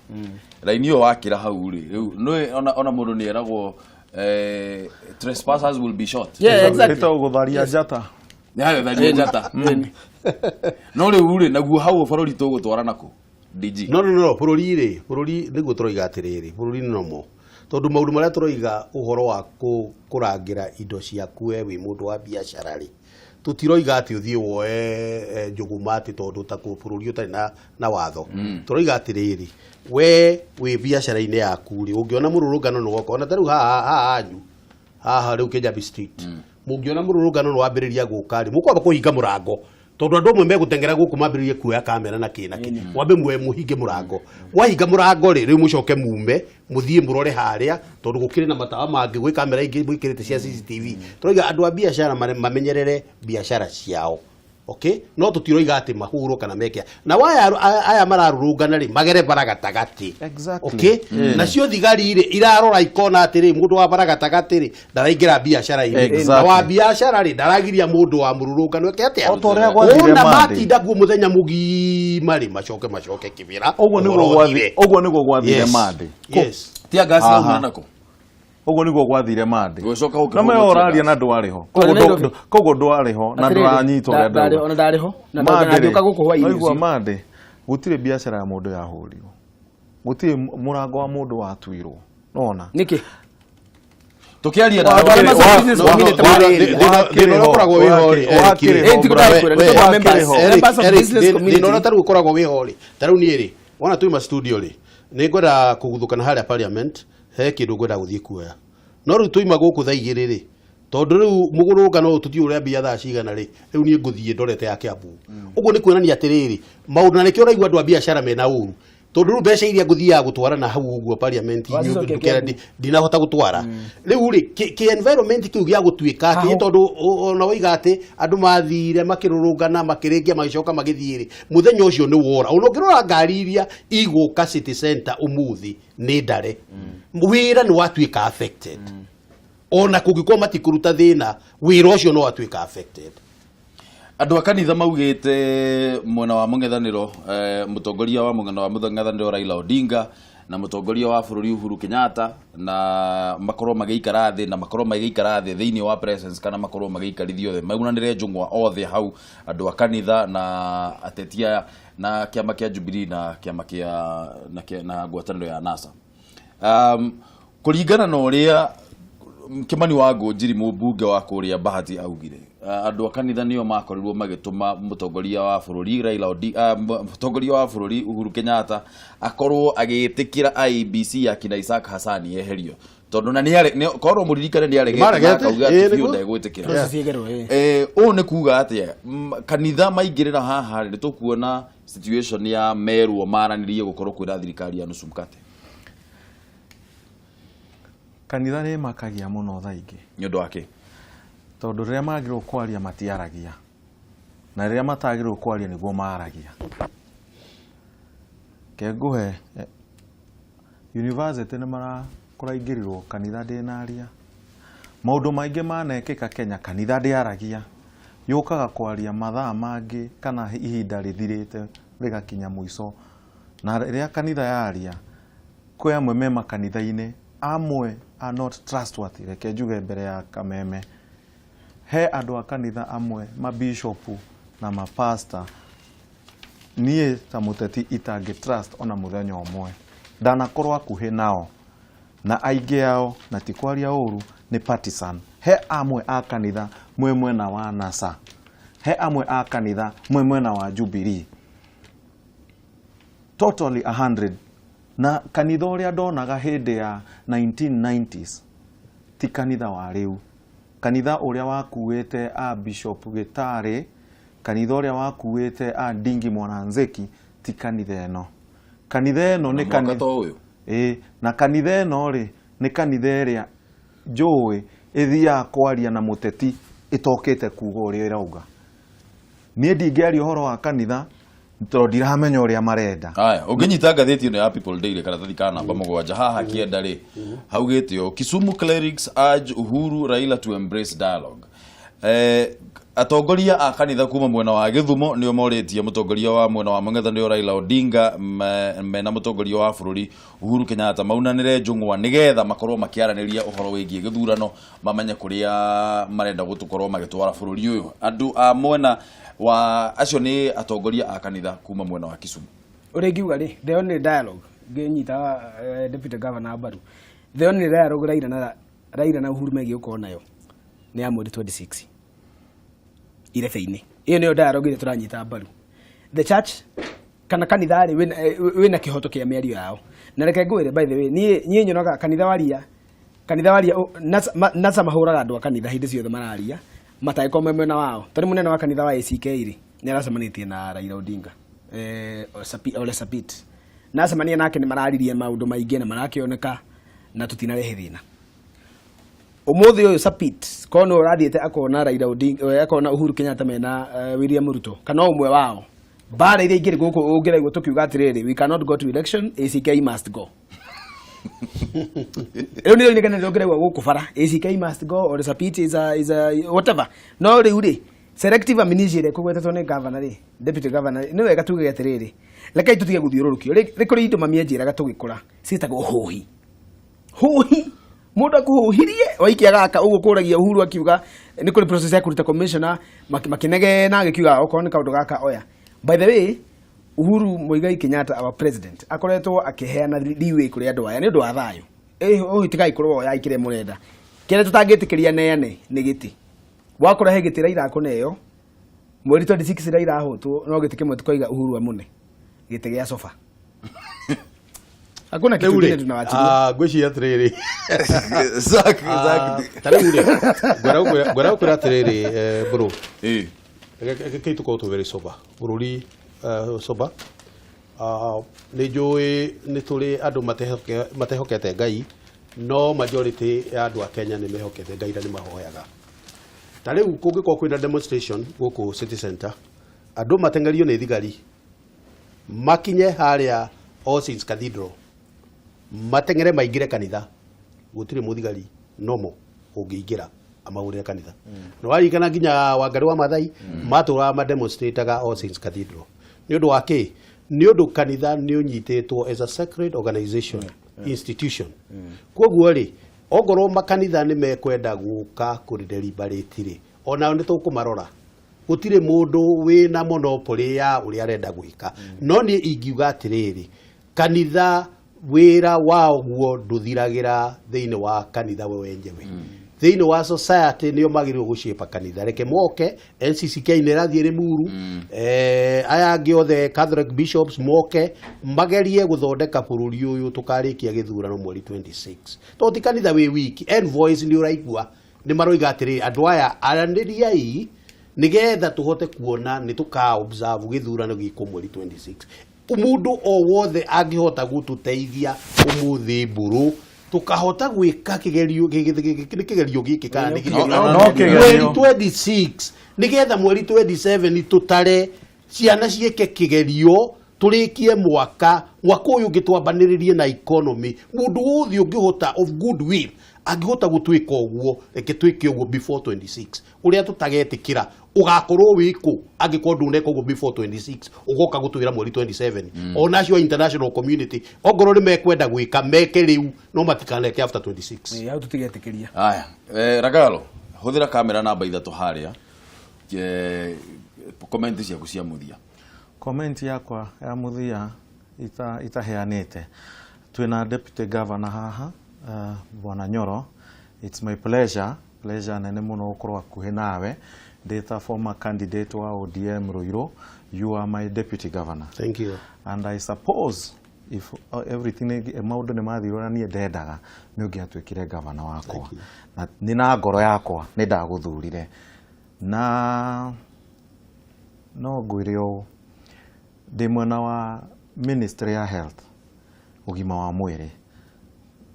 Speaker 1: Raini ĩyo wakĩra hau rĩ, rĩu nĩ ona mũndũ nĩ eragwo trespassers will be shot.
Speaker 11: Yeah, exactly.
Speaker 3: Ĩtagwo gũtharia njata.
Speaker 1: Nĩ hayo tharia njata. No rĩu rĩ, naguo hau bũrũri tũgũtwara nakũ? DG.
Speaker 2: No, no, no, bũrũri rĩ, bũrũri nĩguo tũroiga atĩrĩrĩ, bũrũri nĩ nomo. Tondũ maũndũ marĩa tũroiga ũhoro wa kũrangĩra indo ciaku we wĩ mũndũ wa biacara rĩ, tũtiroiga atĩ ũthiĩ woe njũgũma atĩ tondũ ta bũrũri ũtarĩ na watho. Tũroiga atĩrĩrĩ, we wĩ biacara-inĩ yaku rĩ, ũngĩona mũrũrũngano nĩ woka, ona ta rĩu haha hanyu, haha rĩu Kijabi Street, mũngĩona mũrũrũngano nĩ wambĩrĩria gũka rĩ, mũkwamba kũhinga mũrango. Tondũ andũ amwe megũteng'era gũkũ mambĩrĩrie kuoya kamera na kĩ na kĩ. Mwambe muoe mũhinge mũrango. Mwahinga mũrango rĩ, rĩu mũcoke mume, mũthiĩ mũrore harĩa, tondũ gũkĩrĩ na matawa mangĩ, gwĩ kamera ingĩ mwĩkĩrĩte cia CCTV. Tũroiga andũ a biacara mamenyerere biacara ciao. Okay? No tũtiroiga atĩ mahũrwo kana meke. Na aya mararũrũngana rĩ, magere bara gatagatĩ.
Speaker 3: Exactly.
Speaker 2: Okay? Nacio thigari rĩ, irarora ikona atĩrĩ, mũndũ wa bara gatagatĩ rĩ, ndaraingĩra biacara-inĩ.
Speaker 3: Exactly.
Speaker 2: Na wa biacara rĩ, ndaragiria mũndũ wa mũrũrũngano eke atĩa?
Speaker 3: O ta ũrĩa gwathire
Speaker 2: Ona
Speaker 3: Monday.
Speaker 2: matinda kuo mũthenya mũgima rĩ, macoke macoke kĩbĩra.
Speaker 3: Ũguo nĩguo
Speaker 2: ũhoro ũthire.
Speaker 3: ũguo nĩguo gwathire
Speaker 2: Yes.
Speaker 3: Monday.
Speaker 2: Yes.
Speaker 1: Tia gasi
Speaker 3: Aha.
Speaker 1: yaumana nako.
Speaker 3: Ũguo nĩguo gwathire Monday.
Speaker 1: Gũcoka gũkĩhũrwo
Speaker 3: Na me
Speaker 1: tear
Speaker 3: ũraria
Speaker 1: gas.
Speaker 3: na ndwarĩ ho.
Speaker 11: Twarĩ Nairobi.
Speaker 3: Koguo ndwarĩ ho na
Speaker 11: Atĩrĩrĩ,
Speaker 3: ndũranyita ũrĩa ndauga.
Speaker 11: ona ndarĩ ho, na
Speaker 3: Monday rĩ,
Speaker 11: ndũka gũkũ hwaĩ-inĩ
Speaker 3: waigua
Speaker 11: ũcio.
Speaker 3: Monday, gũtirĩ biacara ya mũndũ yahũrirwo. Gũtirĩ mũrango wa mũndũ watuirwo. Nona.
Speaker 11: Nĩkĩ?
Speaker 1: Tũkĩaria na
Speaker 3: Wa-
Speaker 1: andũ arĩa
Speaker 3: wa-
Speaker 1: business
Speaker 3: wa-
Speaker 1: community
Speaker 3: wa-
Speaker 1: marĩ area.
Speaker 2: Thĩna ũrĩa ũkoragwo wĩ ho rĩ, Eric rĩ.
Speaker 11: Ĩĩ, ti kũndakũra, nĩ tondũ members of
Speaker 2: Eric,
Speaker 11: business community.
Speaker 2: thĩna ũrĩa tarĩu ũkoragwo wĩ ho rĩ, tarĩu niĩ rĩ, wona tuma studio rĩ, nĩ ngwenda kũguthũkana harĩa parliament, he kĩndũ ngwenda gũthiĩ kuoya. No rĩu tũima gũkũ thaa igĩrĩ rĩ, tondũ rĩu mũgũrũngano ũyũ tũtiũĩ ũrĩambia thaa cigana rĩ, rĩu niĩ ngũthiĩ ndorete ya Kiambu. Ũguo nĩ kuonania atĩrĩrĩ, maũndũ na nĩkĩo ũraigua andũ a biacara mena ũru. Tondũ rĩu mbeca iria ngũthiaga gũtwara na hau ũguo parliament
Speaker 11: Wacicokia
Speaker 2: ndukera
Speaker 11: Kiambu.
Speaker 2: ndinahota gũtwara. Rĩu rĩ, kĩ environment kĩu gĩa gũtuĩka atĩ,
Speaker 11: Hahũ.
Speaker 2: tondũ ona woiga atĩ andũ mathire makĩrũrũngana makĩrĩkia magĩcoka magĩthiĩ rĩ, mũthenya ũcio nĩ wora. Ona ũngĩrora ngari iria igũka city center ũmũthĩ nĩ ndare. Wĩra nĩ watuĩka affected. Ona kũngĩkorwo matikũruta thĩna, wĩra ũcio no watuĩka affected.
Speaker 1: Andũ a kanitha maugĩte mwena wa mũng'ethanĩro, mũtongoria wa mwena wa mũng'ethanĩro Raila Odinga Na mũtongoria wa bũrũri Uhuru Kenyatta, na makorwo magĩikara thĩ, na makorwo magĩikara thĩ thĩinĩ wa presence, kana makorwo magĩikarithio othe, maunanĩre njũng'wa othe hau, andũ a kanitha na ateti aya na kĩama kĩa Jubilee na kĩama kĩa na ngwatanĩro ya NASA. Kũringana na ũrĩa Kimani wa Ngũnjiri, mũmbunge wa kũrĩa Bahati, augire, andũ a kanitha nĩo makorirwo magĩtũma mũtongoria wa bũrũri Raila Odinga, mũtongoria wa bũrũri Uhuru Kenyatta akorwo agĩtĩkĩra IEBC ya kina Isaac Hassan yeherio, tondũ na nĩ korwo mũririkane nĩ aregete na
Speaker 2: Nĩmaregete,
Speaker 1: akauga atĩ biũ
Speaker 2: nĩguo.
Speaker 1: ndegwĩtĩkĩra.
Speaker 11: Process ĩgerwo, ĩĩ.
Speaker 1: Ũũ nĩ kuga atĩa? Kanitha maingĩrĩra haha rĩ, nĩ tũkuona situation ya merwo maranĩrie gũkorwo kwĩra thirikari ya nusu mkate.
Speaker 3: Kanitha nĩ makagia mũno thaa ingĩ.
Speaker 1: Nĩ ũndũ wa kĩ?
Speaker 3: Tondũ rĩrĩa magĩrĩirwo kwaria matiaragia, na rĩrĩa matagĩrĩirwo kwaria nĩguo maragia. Ke ngũhe university nĩ kũraingĩrirwo, kanitha ndĩnaria. Maũndũ maingĩ manekĩka Kenya, kanitha ndĩaragia, yũkaga kwaria mathaa mangĩ kana ihinda rĩthirĩte rĩgakinya mũico. Na rĩrĩa kanitha yaria, kwĩ amwe me makanitha-inĩ, amwe are not trustworthy. Reke njuge mbere ya kameme, he andũ a kanitha amwe, mabishopu na mapasta, niĩ ta mũteti itangĩ trust ona mũthenya ũmwe. Ndanakorwo hakuhĩ nao na aingĩ ao, na ti kwaria ũru, nĩ partisan. He amwe a kanitha mwĩ mwena wa NASA, he amwe a kanitha mwĩ mwena wa Jubilee, totally 100. Na kanitha ũrĩa ndonaga hĩndĩ ya 1990s ti kanitha wa rĩu. Kanitha ũrĩa wakuĩte a Bishop Gĩtarĩ, kanitha ũrĩa wakuĩte a Ndingi Mwananzeki, ti kanitha ĩno. Kanitha ĩno nĩ
Speaker 1: mwaka to ũyũ.
Speaker 3: Ĩĩ, na kanitha ĩno rĩ, nĩ kanitha ĩrĩa njũĩ ĩthiaga kwaria na mũteti ĩtokĩte kuga ũrĩa ĩrauga. Niĩ ndingĩaria ũhoro wa kanitha tondũ ndiramenya ũrĩa marenda.
Speaker 1: Aya, ũngĩnyita ngathĩti ĩno ya People Daily, karatathi ka namba 7 haha kĩenda rĩ, haugĩte ũũ: "Kisumu clerics urge Uhuru Raila to embrace dialogue." Atongoria a kanitha kuma mwena wa Gĩthumo nĩo morĩtie mũtongoria wa mwena wa mũng'ethanĩro Raila Odinga mena mũtongoria wa bũrũri Uhuru Kenyatta maunanĩre njũng'wa, nĩgetha makorwo makĩaranĩria ũhoro wĩgiĩ gĩthurano, mamenye kũrĩa marenda gũkorwo magĩtwara bũrũri ũyũ. Andũ a mwena wa acio nĩ atongoria a kanitha kuma mwena wa Kisumu.
Speaker 11: Ũrĩa ingiuga rĩ, the only dialogue ngĩnyita deputy governor mbaru, the only dialogue Raila na Uhuru megiĩ gũkorwo nayo nĩ ya mweri 26 irebe-inĩ. Ĩyo nĩyo dialogue ĩrĩa tũranyita mbaru. The church kana kanitha rĩ, wĩna kĩhoto kĩa mĩario yao. Na reke ngwĩre, by the way, niĩ nyonaga kanitha waria NASA mahũraga andũ a kanitha hĩndĩ ciothe mararia matangĩkorwo me mwena wao. Tondũ mũnene wa kanitha wa ACK rĩ, nĩ aracemanĩtie na Raila Odinga, Ole Sapit, na acemania nake nĩ mararirie maũndũ maingĩ na marakĩoneka na tũtinarehe thĩna. Ũmũthĩ ũyũ Sapit korwo nĩwe ũrathiĩte akona Raila Odinga, akona Uhuru Kenyatta mena William Ruto kana ũmwe wao, mbara iria ingĩrĩ gũkũ ũngĩraigua tũkiuga atĩrĩrĩ, "We cannot go to election, ACK must go." Rĩu nĩrĩo inegene rĩrĩa ũngĩraigua gũkũ bara, "ACK must go" or "Sapit is a whatever." No rĩu rĩ, selective amnesia ĩrĩa ĩkũgwetetwo nĩ governor rĩ, deputy governor, nĩ wega tuge atĩrĩrĩ, rekei tũtige gũthiũrũrũkio. Rĩ kũrĩ indo mami anjĩraga tũgĩkũra ciĩtagwo hũhi. Hũhi, mũndũ akũhũhirie waikia gaka ũguo. Kũragia Uhuru akiuga nĩ kũrĩ process ya kũruta commissioner, makĩnegena, agĩkiuga okorwo nĩ kaũndũ gaka oya. By the way, Uhuru Muigai Kenyatta, our president, akoretwo akĩheana leeway kũrĩ andũ aya nĩ ũndũ wa thayũ. Ũhĩ tigai kũrũa, oyai kĩrĩa mũrenda. Kĩrĩa tũtangĩtĩkĩria neane nĩ gĩtĩ. Wakora he gĩtĩ Raila akũneo mweri 26, Raila ahotwo, no gĩtĩ kĩmwe tũkoiga Uhuru amũne gĩtĩ gĩa sofa, hakuna kitu
Speaker 2: Rĩu
Speaker 11: kingine
Speaker 2: rĩ,
Speaker 11: tunawachilia.
Speaker 2: Ngwĩciria atĩrĩrĩ,
Speaker 1: Zack,
Speaker 2: Zack. Ta rĩu rĩ, ngwenda gũkwĩra atĩrĩrĩ, bro, rekei tũkorwo tũ very sober, bũrũri sober. Nĩ njũĩ nĩ tũrĩ andũ matehokete Ngai, no majority ya andũ a Kenya nĩ mehokete Ngai na nĩ mahoyaga. Ta rĩu kũngĩkorwo kwĩna demonstration gũkũ City Center, andũ mateng'erio nĩ thigari makinye harĩa All Saints Cathedral, mateng'ere maingĩre kanitha, gũtirĩ mũthigari nomo ũngĩingĩra amahũrĩre kanitha. Na waririkana nginya Wangari wa Maathai matũraga mademonstrataga All Saints Cathedral. Nĩ ũndũ wa kĩ? Nĩ ũndũ kanitha nĩ ũnyitĩtwo as a sacred organization, institution. Koguo rĩ, ongorwo makanitha nĩ mekwenda gũka kũrĩ deliberate rĩ, onao nĩ tũkũmarora. Gũtirĩ mũndũ wĩna monopoly ya ũrĩa arenda gwĩka. No niĩ ingiuga atĩrĩrĩ, kanitha wĩra waguo ndũthiragĩra thĩinĩ wa kanitha we wenyewe. Thĩinĩ wa society nĩo magĩrĩirwo gũciĩpa kanitha. Reke moke, NCCK nĩ ĩrathiĩ Limuru, aya angĩ othe Catholic bishops moke magerie gũthondeka bũrũri ũyũ tũkarĩkia gĩthurano mweri 26. Tondũ ti kanitha wĩ wiki, envoys nĩ ũraigua nĩ maroiga atĩrĩrĩ, andũ aya aranĩriai nĩgetha tũhote kuona nĩ tũka observe gĩthurano gĩkwo mweri 26. Mũndũ o wothe angĩhota gũtũteithia ũmũthĩ mbũrũ tũkahota gwĩka kĩgerio, nĩ kĩgerio gĩkĩ kana nĩ kĩgerio?
Speaker 3: No kĩgerio.
Speaker 2: Mweri 26, nĩgetha mweri 27 tũtare ciana ciĩke kĩgerio, tũrĩkie mwaka, mwaka ũyũ ũngĩ twambanĩrĩrie na economy. Mũndũ wothe ũngĩhota of good will angĩhota gũtwĩka ũguo, reke twĩke ũguo before 26. Ũrĩa tũtagetĩkĩra ũgakorwo wĩ kũ angĩkorwo ndũneka ũguo before 26, ũgoka gũtwĩra mweri 27. Ona acio a international community ongorwo nĩ mekwenda gwĩka meke rĩu, no matikaneke after 26.
Speaker 11: Hau tũtigetĩkĩria.
Speaker 1: Aya, Ragalo, hũthĩra kamera namba 3 harĩa. Comment ciaku cia mũthia.
Speaker 3: Comment yakwa ya mũthia itaheanĩte. Twĩna deputy governor haha, Bwana Nyoro. It's my pleasure nene mũno gũkorwo hakuhĩ nawe. Ndĩ ta former candidate wa ODM Ruiru, you are my deputy governor.
Speaker 2: Thank you.
Speaker 3: And I suppose if everything maũndũ nĩ mathirwo na niĩ ndendaga, nĩ ũngĩatuĩkire governor wakwa. Na nĩ na ngoro yakwa nĩ ndagũthurire. Na no ngwĩre ũũ, ndĩ mwena wa Ministry ya Health, ũgima wa mwĩrĩ,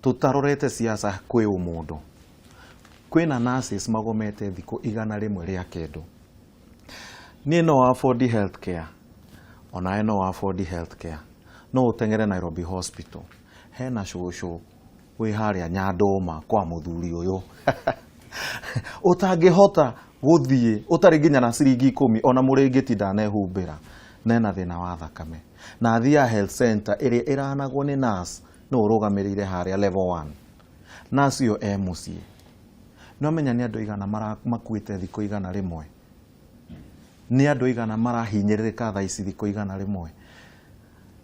Speaker 3: tũtarorete siasa kwĩ ũmũndũ. Kwĩna nurses magomete thikũ 109. Niĩ no afford health care, onawe no afford health care. No ũteng'ere Nairobi Hospital, hena cũcũ wĩ harĩa Nyandũma kwa mũthuri ũyũ ũtangĩhota gũthiĩ ũtarĩ nginya na ciringi 10, ona mũrĩngĩti ndanehumbĩra, nena thĩna wa thakame, na athiaga health center ĩrĩa ĩranagwo nĩ nurse no ũrũgamĩrĩire harĩa level 1. Nurse ũyũ e mũciĩ. No menya nĩ andũ aigana makuĩte thikũ 100. Nĩ andũ aigana marahinyĩrĩrĩka thaa ici thikũ 100.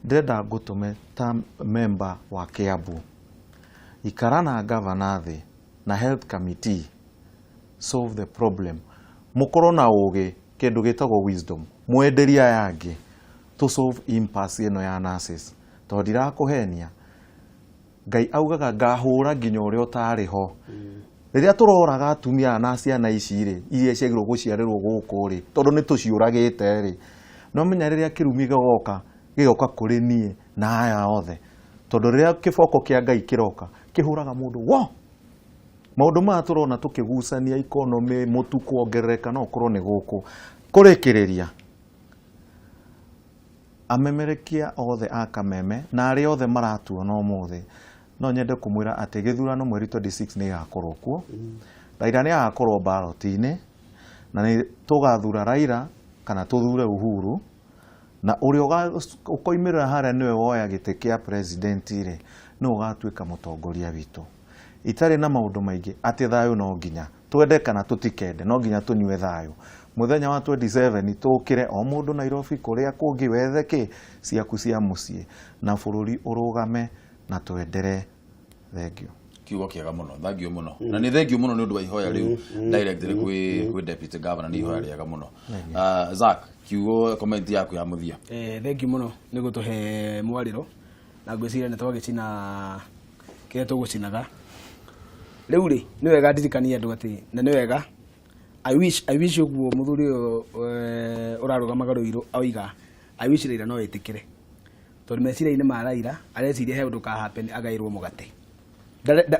Speaker 3: Ndĩrenda ngũtũme ta member wa Kiambu. Ikara na governor thĩ na health committee, solve the problem. Mũkorwo na ũgĩ, kĩndũ gĩtagwo wisdom, mwenderie aya angĩ to solve impasse ĩno ya nurses. Tondũ ndirakũhenia, Ngai augaga ngahũra nginya ũrĩa ũtarĩ ho. Rĩrĩa tũroraga atumia na ciana ici rĩ, iria ciagĩrĩirwo gũciarĩrwo gũkũ rĩ, tondũ nĩ tũciũragĩte rĩ, no menya rĩrĩa kĩrumi gĩgoka, gĩgoka kũrĩ niĩ na aya othe. Tondũ rĩrĩa kĩboko kĩa Ngai kĩroka, kĩhũraga mũndũ wo. Maũndũ maya tũrona tũkĩgucania economy, mũtu kuongerereka, no ũkorwo nĩ gũkũ. Kũrĩkĩrĩria, amemerekia othe a Kameme na arĩa othe maratuona ũmũthĩ, no nyende kũmwĩra atĩ gĩthurano mweri 26 nĩ gĩgakorwo kuo. Raila nĩ agakorwo ballot-inĩ, na nĩ tũgathura Raila kana tũthure Uhuru, na ũrĩa ũkoimĩrĩra harĩa nĩwe woya gĩtĩ kĩa president rĩ, nĩwe ũgatuĩka mũtongoria witũ. Itarĩ na maũndũ maingĩ atĩ thayũ no nginya twende kana tũtikende, no nginya tũnyue thayũ. Mũthenya wa 27 tũkĩre o mũndũ Nairobi kũrĩa kũngĩ wethe kĩ ciaku cia mũciĩ, na bũrũri ũrũgame na twendere. Thank you.
Speaker 1: Kiugo kĩega mũno, thank you mũno. Na nĩ thank you mũno nĩ ũndũ wa ihoya rĩu directly kwĩ deputy governor, nĩ ihoya rĩega mũno. Zack, kiugo comment yaku ya mũthia.
Speaker 11: Thank you mũno nĩ gũtũhe mwarĩro, na ngwĩciria nĩ twagĩcina kĩrĩa tũgũcinaga. Rĩu rĩ, nĩ wega ndirikanie andũ atĩ, na nĩ wega, I wish ũguo mũthuri ũyũ ũrarũgamaga Ruiru oiga, I wish Raila no etĩkĩre. Tondũ meciria-inĩ ma Raila, areciria he ũndũ ka happen agaĩrwo mũgate.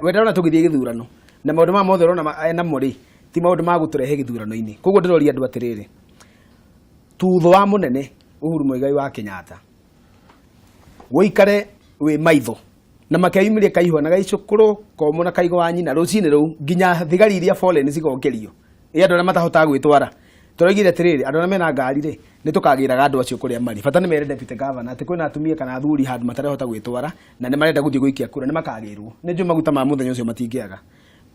Speaker 11: We ndarona tũgĩthiĩ gĩthurano, na maũndũ maya mothe ũrona namo rĩ, ti maũndũ ma gũtũrehe gĩthurano-inĩ. Koguo ndĩroria andũ atĩrĩrĩ, thutha wa mũnene Uhuru Muigai wa Kenyatta, wĩikare wĩ maitho na makeyumĩria kaihwa na gaicũkũrũ komũ na kaigo wa nyina rũcinĩ rũu nginya thigari iria fallen cigokerio ĩ andũ arĩa matahotaga gwĩtwara. Tũroigire atĩrĩrĩ, andũ arĩa mena ngari rĩ, nĩ tũkagĩraga andũ acio kũrĩa marĩ. Bata nĩ mere deputy governor atĩ kwĩna atumia kana athuri handũ matarahota gwĩtwara na nĩ marenda gũthiĩ gũikia kura, nĩ makagĩrwo. Nĩ njũĩ maguta ma mũthenya ũcio matingĩaga.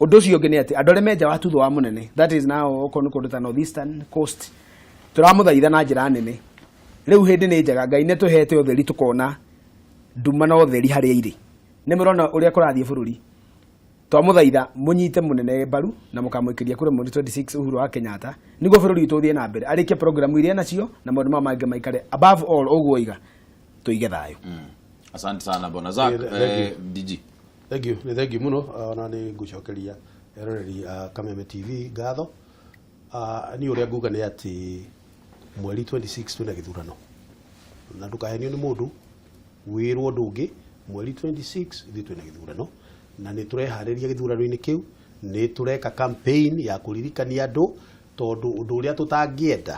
Speaker 11: Ũndũ ũcio ũngĩ nĩ atĩ andũ arĩa me nja wa thutha wa mũnene, that is now okorwo nĩ kũndũ ta North Eastern Coast, tũramũthaitha na njĩra nene. Rĩu hĩndĩ nĩ njega, Ngai nĩ atũhete ũtheri tũkona nduma na ũtheri harĩa irĩ. Nĩ mũrona ũrĩa kũrathiĩ bũrũri. Twamũthaitha mũnyite mũnene mbaru na mũkamũikĩria kura mweri 26 Uhuru wa Kenyatta nĩguo bũrũri witũ ũthiĩ na mbere arĩkie programu iria nacio na maũndũ maya mangĩ maikare above all ũguo oiga tũige thayũ.
Speaker 1: Asante sana bwana Zack.
Speaker 2: Thank you.
Speaker 1: DG.
Speaker 2: Thank you, nĩ thank you mũno. Ona nĩ ngũcokeria eroreri a Kameme TV ngatho. Niĩ ũrĩa nguga nĩ atĩ mweri 26 twĩna gĩthurano na ndũkahenio nĩ mũndũ wĩrwo ũndũ ũngĩ. Mweri 26 ithuĩ twĩna gĩthurano na nĩ tũreharĩria gĩthurano-inĩ kĩu, nĩ tũreka campaign ya kũririkania andũ, tondũ ũndũ ũrĩa tũtangĩenda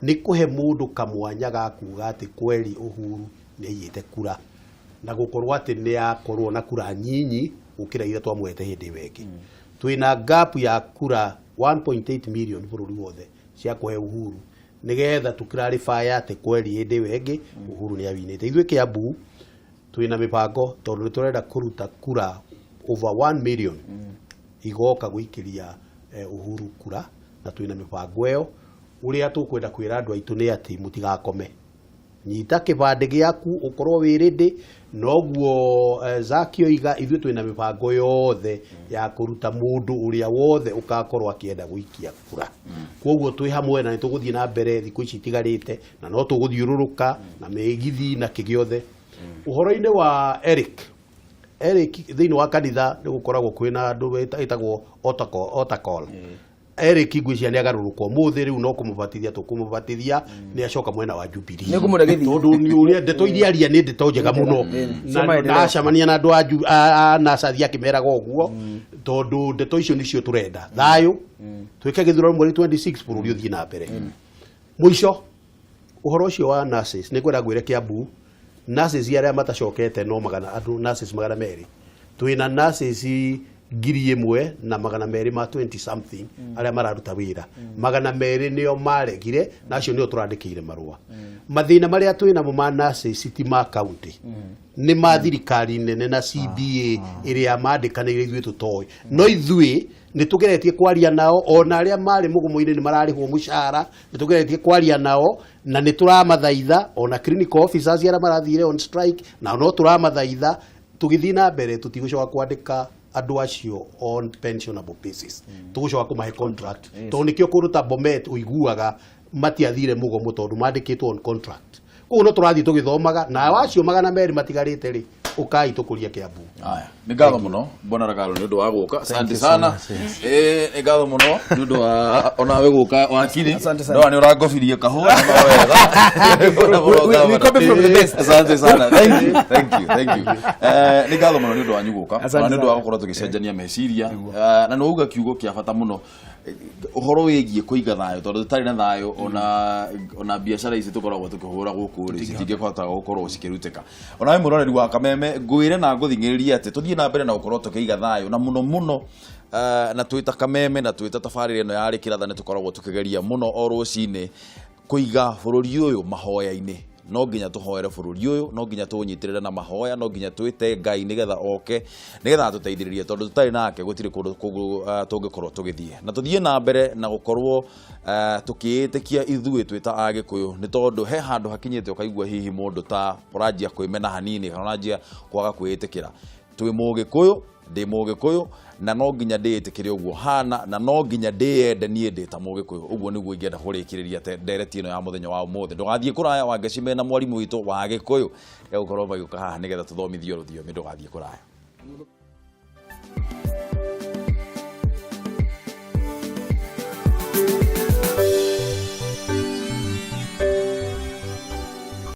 Speaker 2: nĩ kũhe mũndũ kamwanya ga kuga atĩ kweri Uhuru nĩ aiyĩte kura na gũkorwo atĩ nĩ akorwo na kura nyinyi gũkĩra iria twamũhete hĩndĩ ĩyo ĩngĩ. Twĩna gap ya kura 1.8 million bũrũri wothe cia kũhe Uhuru nĩgetha tũ clarify atĩ kweri hĩndĩ ĩyo ĩngĩ Uhuru nĩ awinĩte. Ithuĩ Kiambu twĩna mĩbango tondũ nĩ tũrenda kũruta kura over 1 million igoka gũikĩria Uhuru kura, na twĩna mĩbango ĩyo. Ũrĩa tũkwenda kwĩra andũ aitũ nĩ atĩ mũtigakome, nyita kĩbandĩ gĩaku ũkorwo wĩ ready. Noguo Zaki oiga, ithuĩ twĩna mĩbango yothe ya kũruta mũndũ ũrĩa wothe ũgakorwo akĩenda gũikia kura. Koguo twĩ hamwe na nĩ tũgũthiĩ na mbere thikũ ici itigarĩte, na no tũgũthiũrũrũka na mĩgithi na kĩgĩothe. Ũhoro-inĩ wa Eric, Eric thĩinĩ wa kanitha nĩ gũkoragwo kwĩna andũ ĩtagwo altar call. Eric ngwĩciria nĩ agarũrũka ũmũthĩ, rĩu no kũmũbatithia tũkũmũbatithia, nĩ acoka mwena wa Jubilee.
Speaker 11: Nĩ ngũmũre gĩthiĩ.
Speaker 2: Tondũ nĩ ũrĩa ndeto iria aria nĩ ndeto njega mũno.
Speaker 11: Cia
Speaker 2: Na
Speaker 11: maendeleo.
Speaker 2: ndacemania na andũ a NASA athiĩ akĩmeraga ũguo, tondũ ndeto icio nĩcio tũrenda. Thayũ, twĩke gĩthurano mweri 26, bũrũri ũthiĩ na mbere. Mũico, ũhoro ũcio wa nurses, nĩ ngwenda ngwĩre Kiambu nurses arĩa matacokete no magana andũ nurses 200. Twĩna nurses 1,200 ma 20 something arĩa mararuta wĩra. 200 nĩo maregire, na acio nĩo tũrandĩkĩire marũa. Mathĩna marĩa twĩnamo ma nurses ti ma county, nĩ ma thirikari nene na CBA ĩrĩa mandĩkanĩire ithuĩ tũtoĩ. No ithuĩ nĩ tũgeretie kwaria nao, ona arĩa marĩ mũgomo-inĩ nĩ mararĩhwo mũcara. Nĩ tũgeretie kwaria nao na nĩ tũramathaitha, ona clinical officers arĩa marathire on strike nao no tũramathaitha. Tũgĩthiĩ na mbere tũtigũcoka kwandĩka andũ acio on pensionable basis, tũgũcoka kũmahe contract, tondũ nĩkĩo kũndũ ta Bomet ũiguaga matiathire mũgomo, tondũ mandĩkĩtwo on contract. Koguo no tũrathiĩ tũgĩthomaga na acio 200 matigarĩte rĩ, ũkai tũkũrie Kiambu.
Speaker 1: Haya, nĩ ngatho mũno bwana Ragalo nĩ ũndũ wa gũka. Asante
Speaker 3: you so
Speaker 1: sana.
Speaker 3: much, yes.
Speaker 1: Nĩ ngatho mũno nĩ ũndũ wa onawe gũka wakiri.
Speaker 11: Asante sana.
Speaker 1: Ndona nĩ ũrangobirie kahũa na no wega.
Speaker 11: We copy from the best.
Speaker 1: Asante sana. Thank you. Thank you. Thank you. Nĩ ngatho mũno nĩ ũndũ wanyu gũka.
Speaker 11: Asante
Speaker 1: Ona nĩ ũndũ wa
Speaker 11: sana.
Speaker 1: gũkorwo tũgĩcenjania meciria. Na nĩ wauga kiugo kĩa bata mũno, ũhoro wĩgiĩ kũiga thayũ, tondũ tũtarĩ na thayũ ona biacara ici tũkoragwo tũkĩhũra gũkũ rĩ citingĩhota gũkorwo cikĩrutĩka. Onawe mũroreri wa Kameme, ngwĩre na ngũthing'ĩrĩrie atĩ tũthiĩ na mbere na gũkorwo tũkĩiga thayũ na mũno mũno, na twĩta Kameme na twĩta tabarĩra ĩno ya Rĩkĩratha nĩ tũkoragwo tũkĩgeria mũno o rũcinĩ kũiga bũrũri ũyũ mahoya-inĩ. No nginya tũhoere bũrũri ũyũ, no nginya tũũnyitĩrĩre na mahoya, no nginya twĩte Ngai nĩgetha oke, nĩgetha atũteithĩrĩrie, tondũ tũtarĩ nake gũtirĩ kũndũ tũngĩkorwo tũgĩthiĩ. Na tũthiĩ na mbere na gũkorwo tũkĩĩtĩkia ithuĩ twĩ ta Agĩkũyũ, nĩ tondũ he handũ hakinyĩte ũkaigua hihi mũndũ ta ũranjia kwĩmena hanini kana ũranjia kwaga kwĩĩtĩkĩra. Twĩ Mũgĩkũyũ, ndĩ Mũgĩkũyũ, na no nginya ndĩĩtĩkĩre ũguo hana, na no nginya ndĩyende niĩ ndĩ ta Mũgĩkũyũ. Ũguo nĩguo ingĩenda kũrĩkĩrĩria ndereti ĩno ya mũthenya wa ũmũthĩ. Ndũgathiĩ kũraya, Wangeci mena mwarimũ witũ wa Gĩkũyũ egũkorwo magĩũka haha nĩgetha tũthomithio rũthiomi. Ndũgathiĩ kũraya.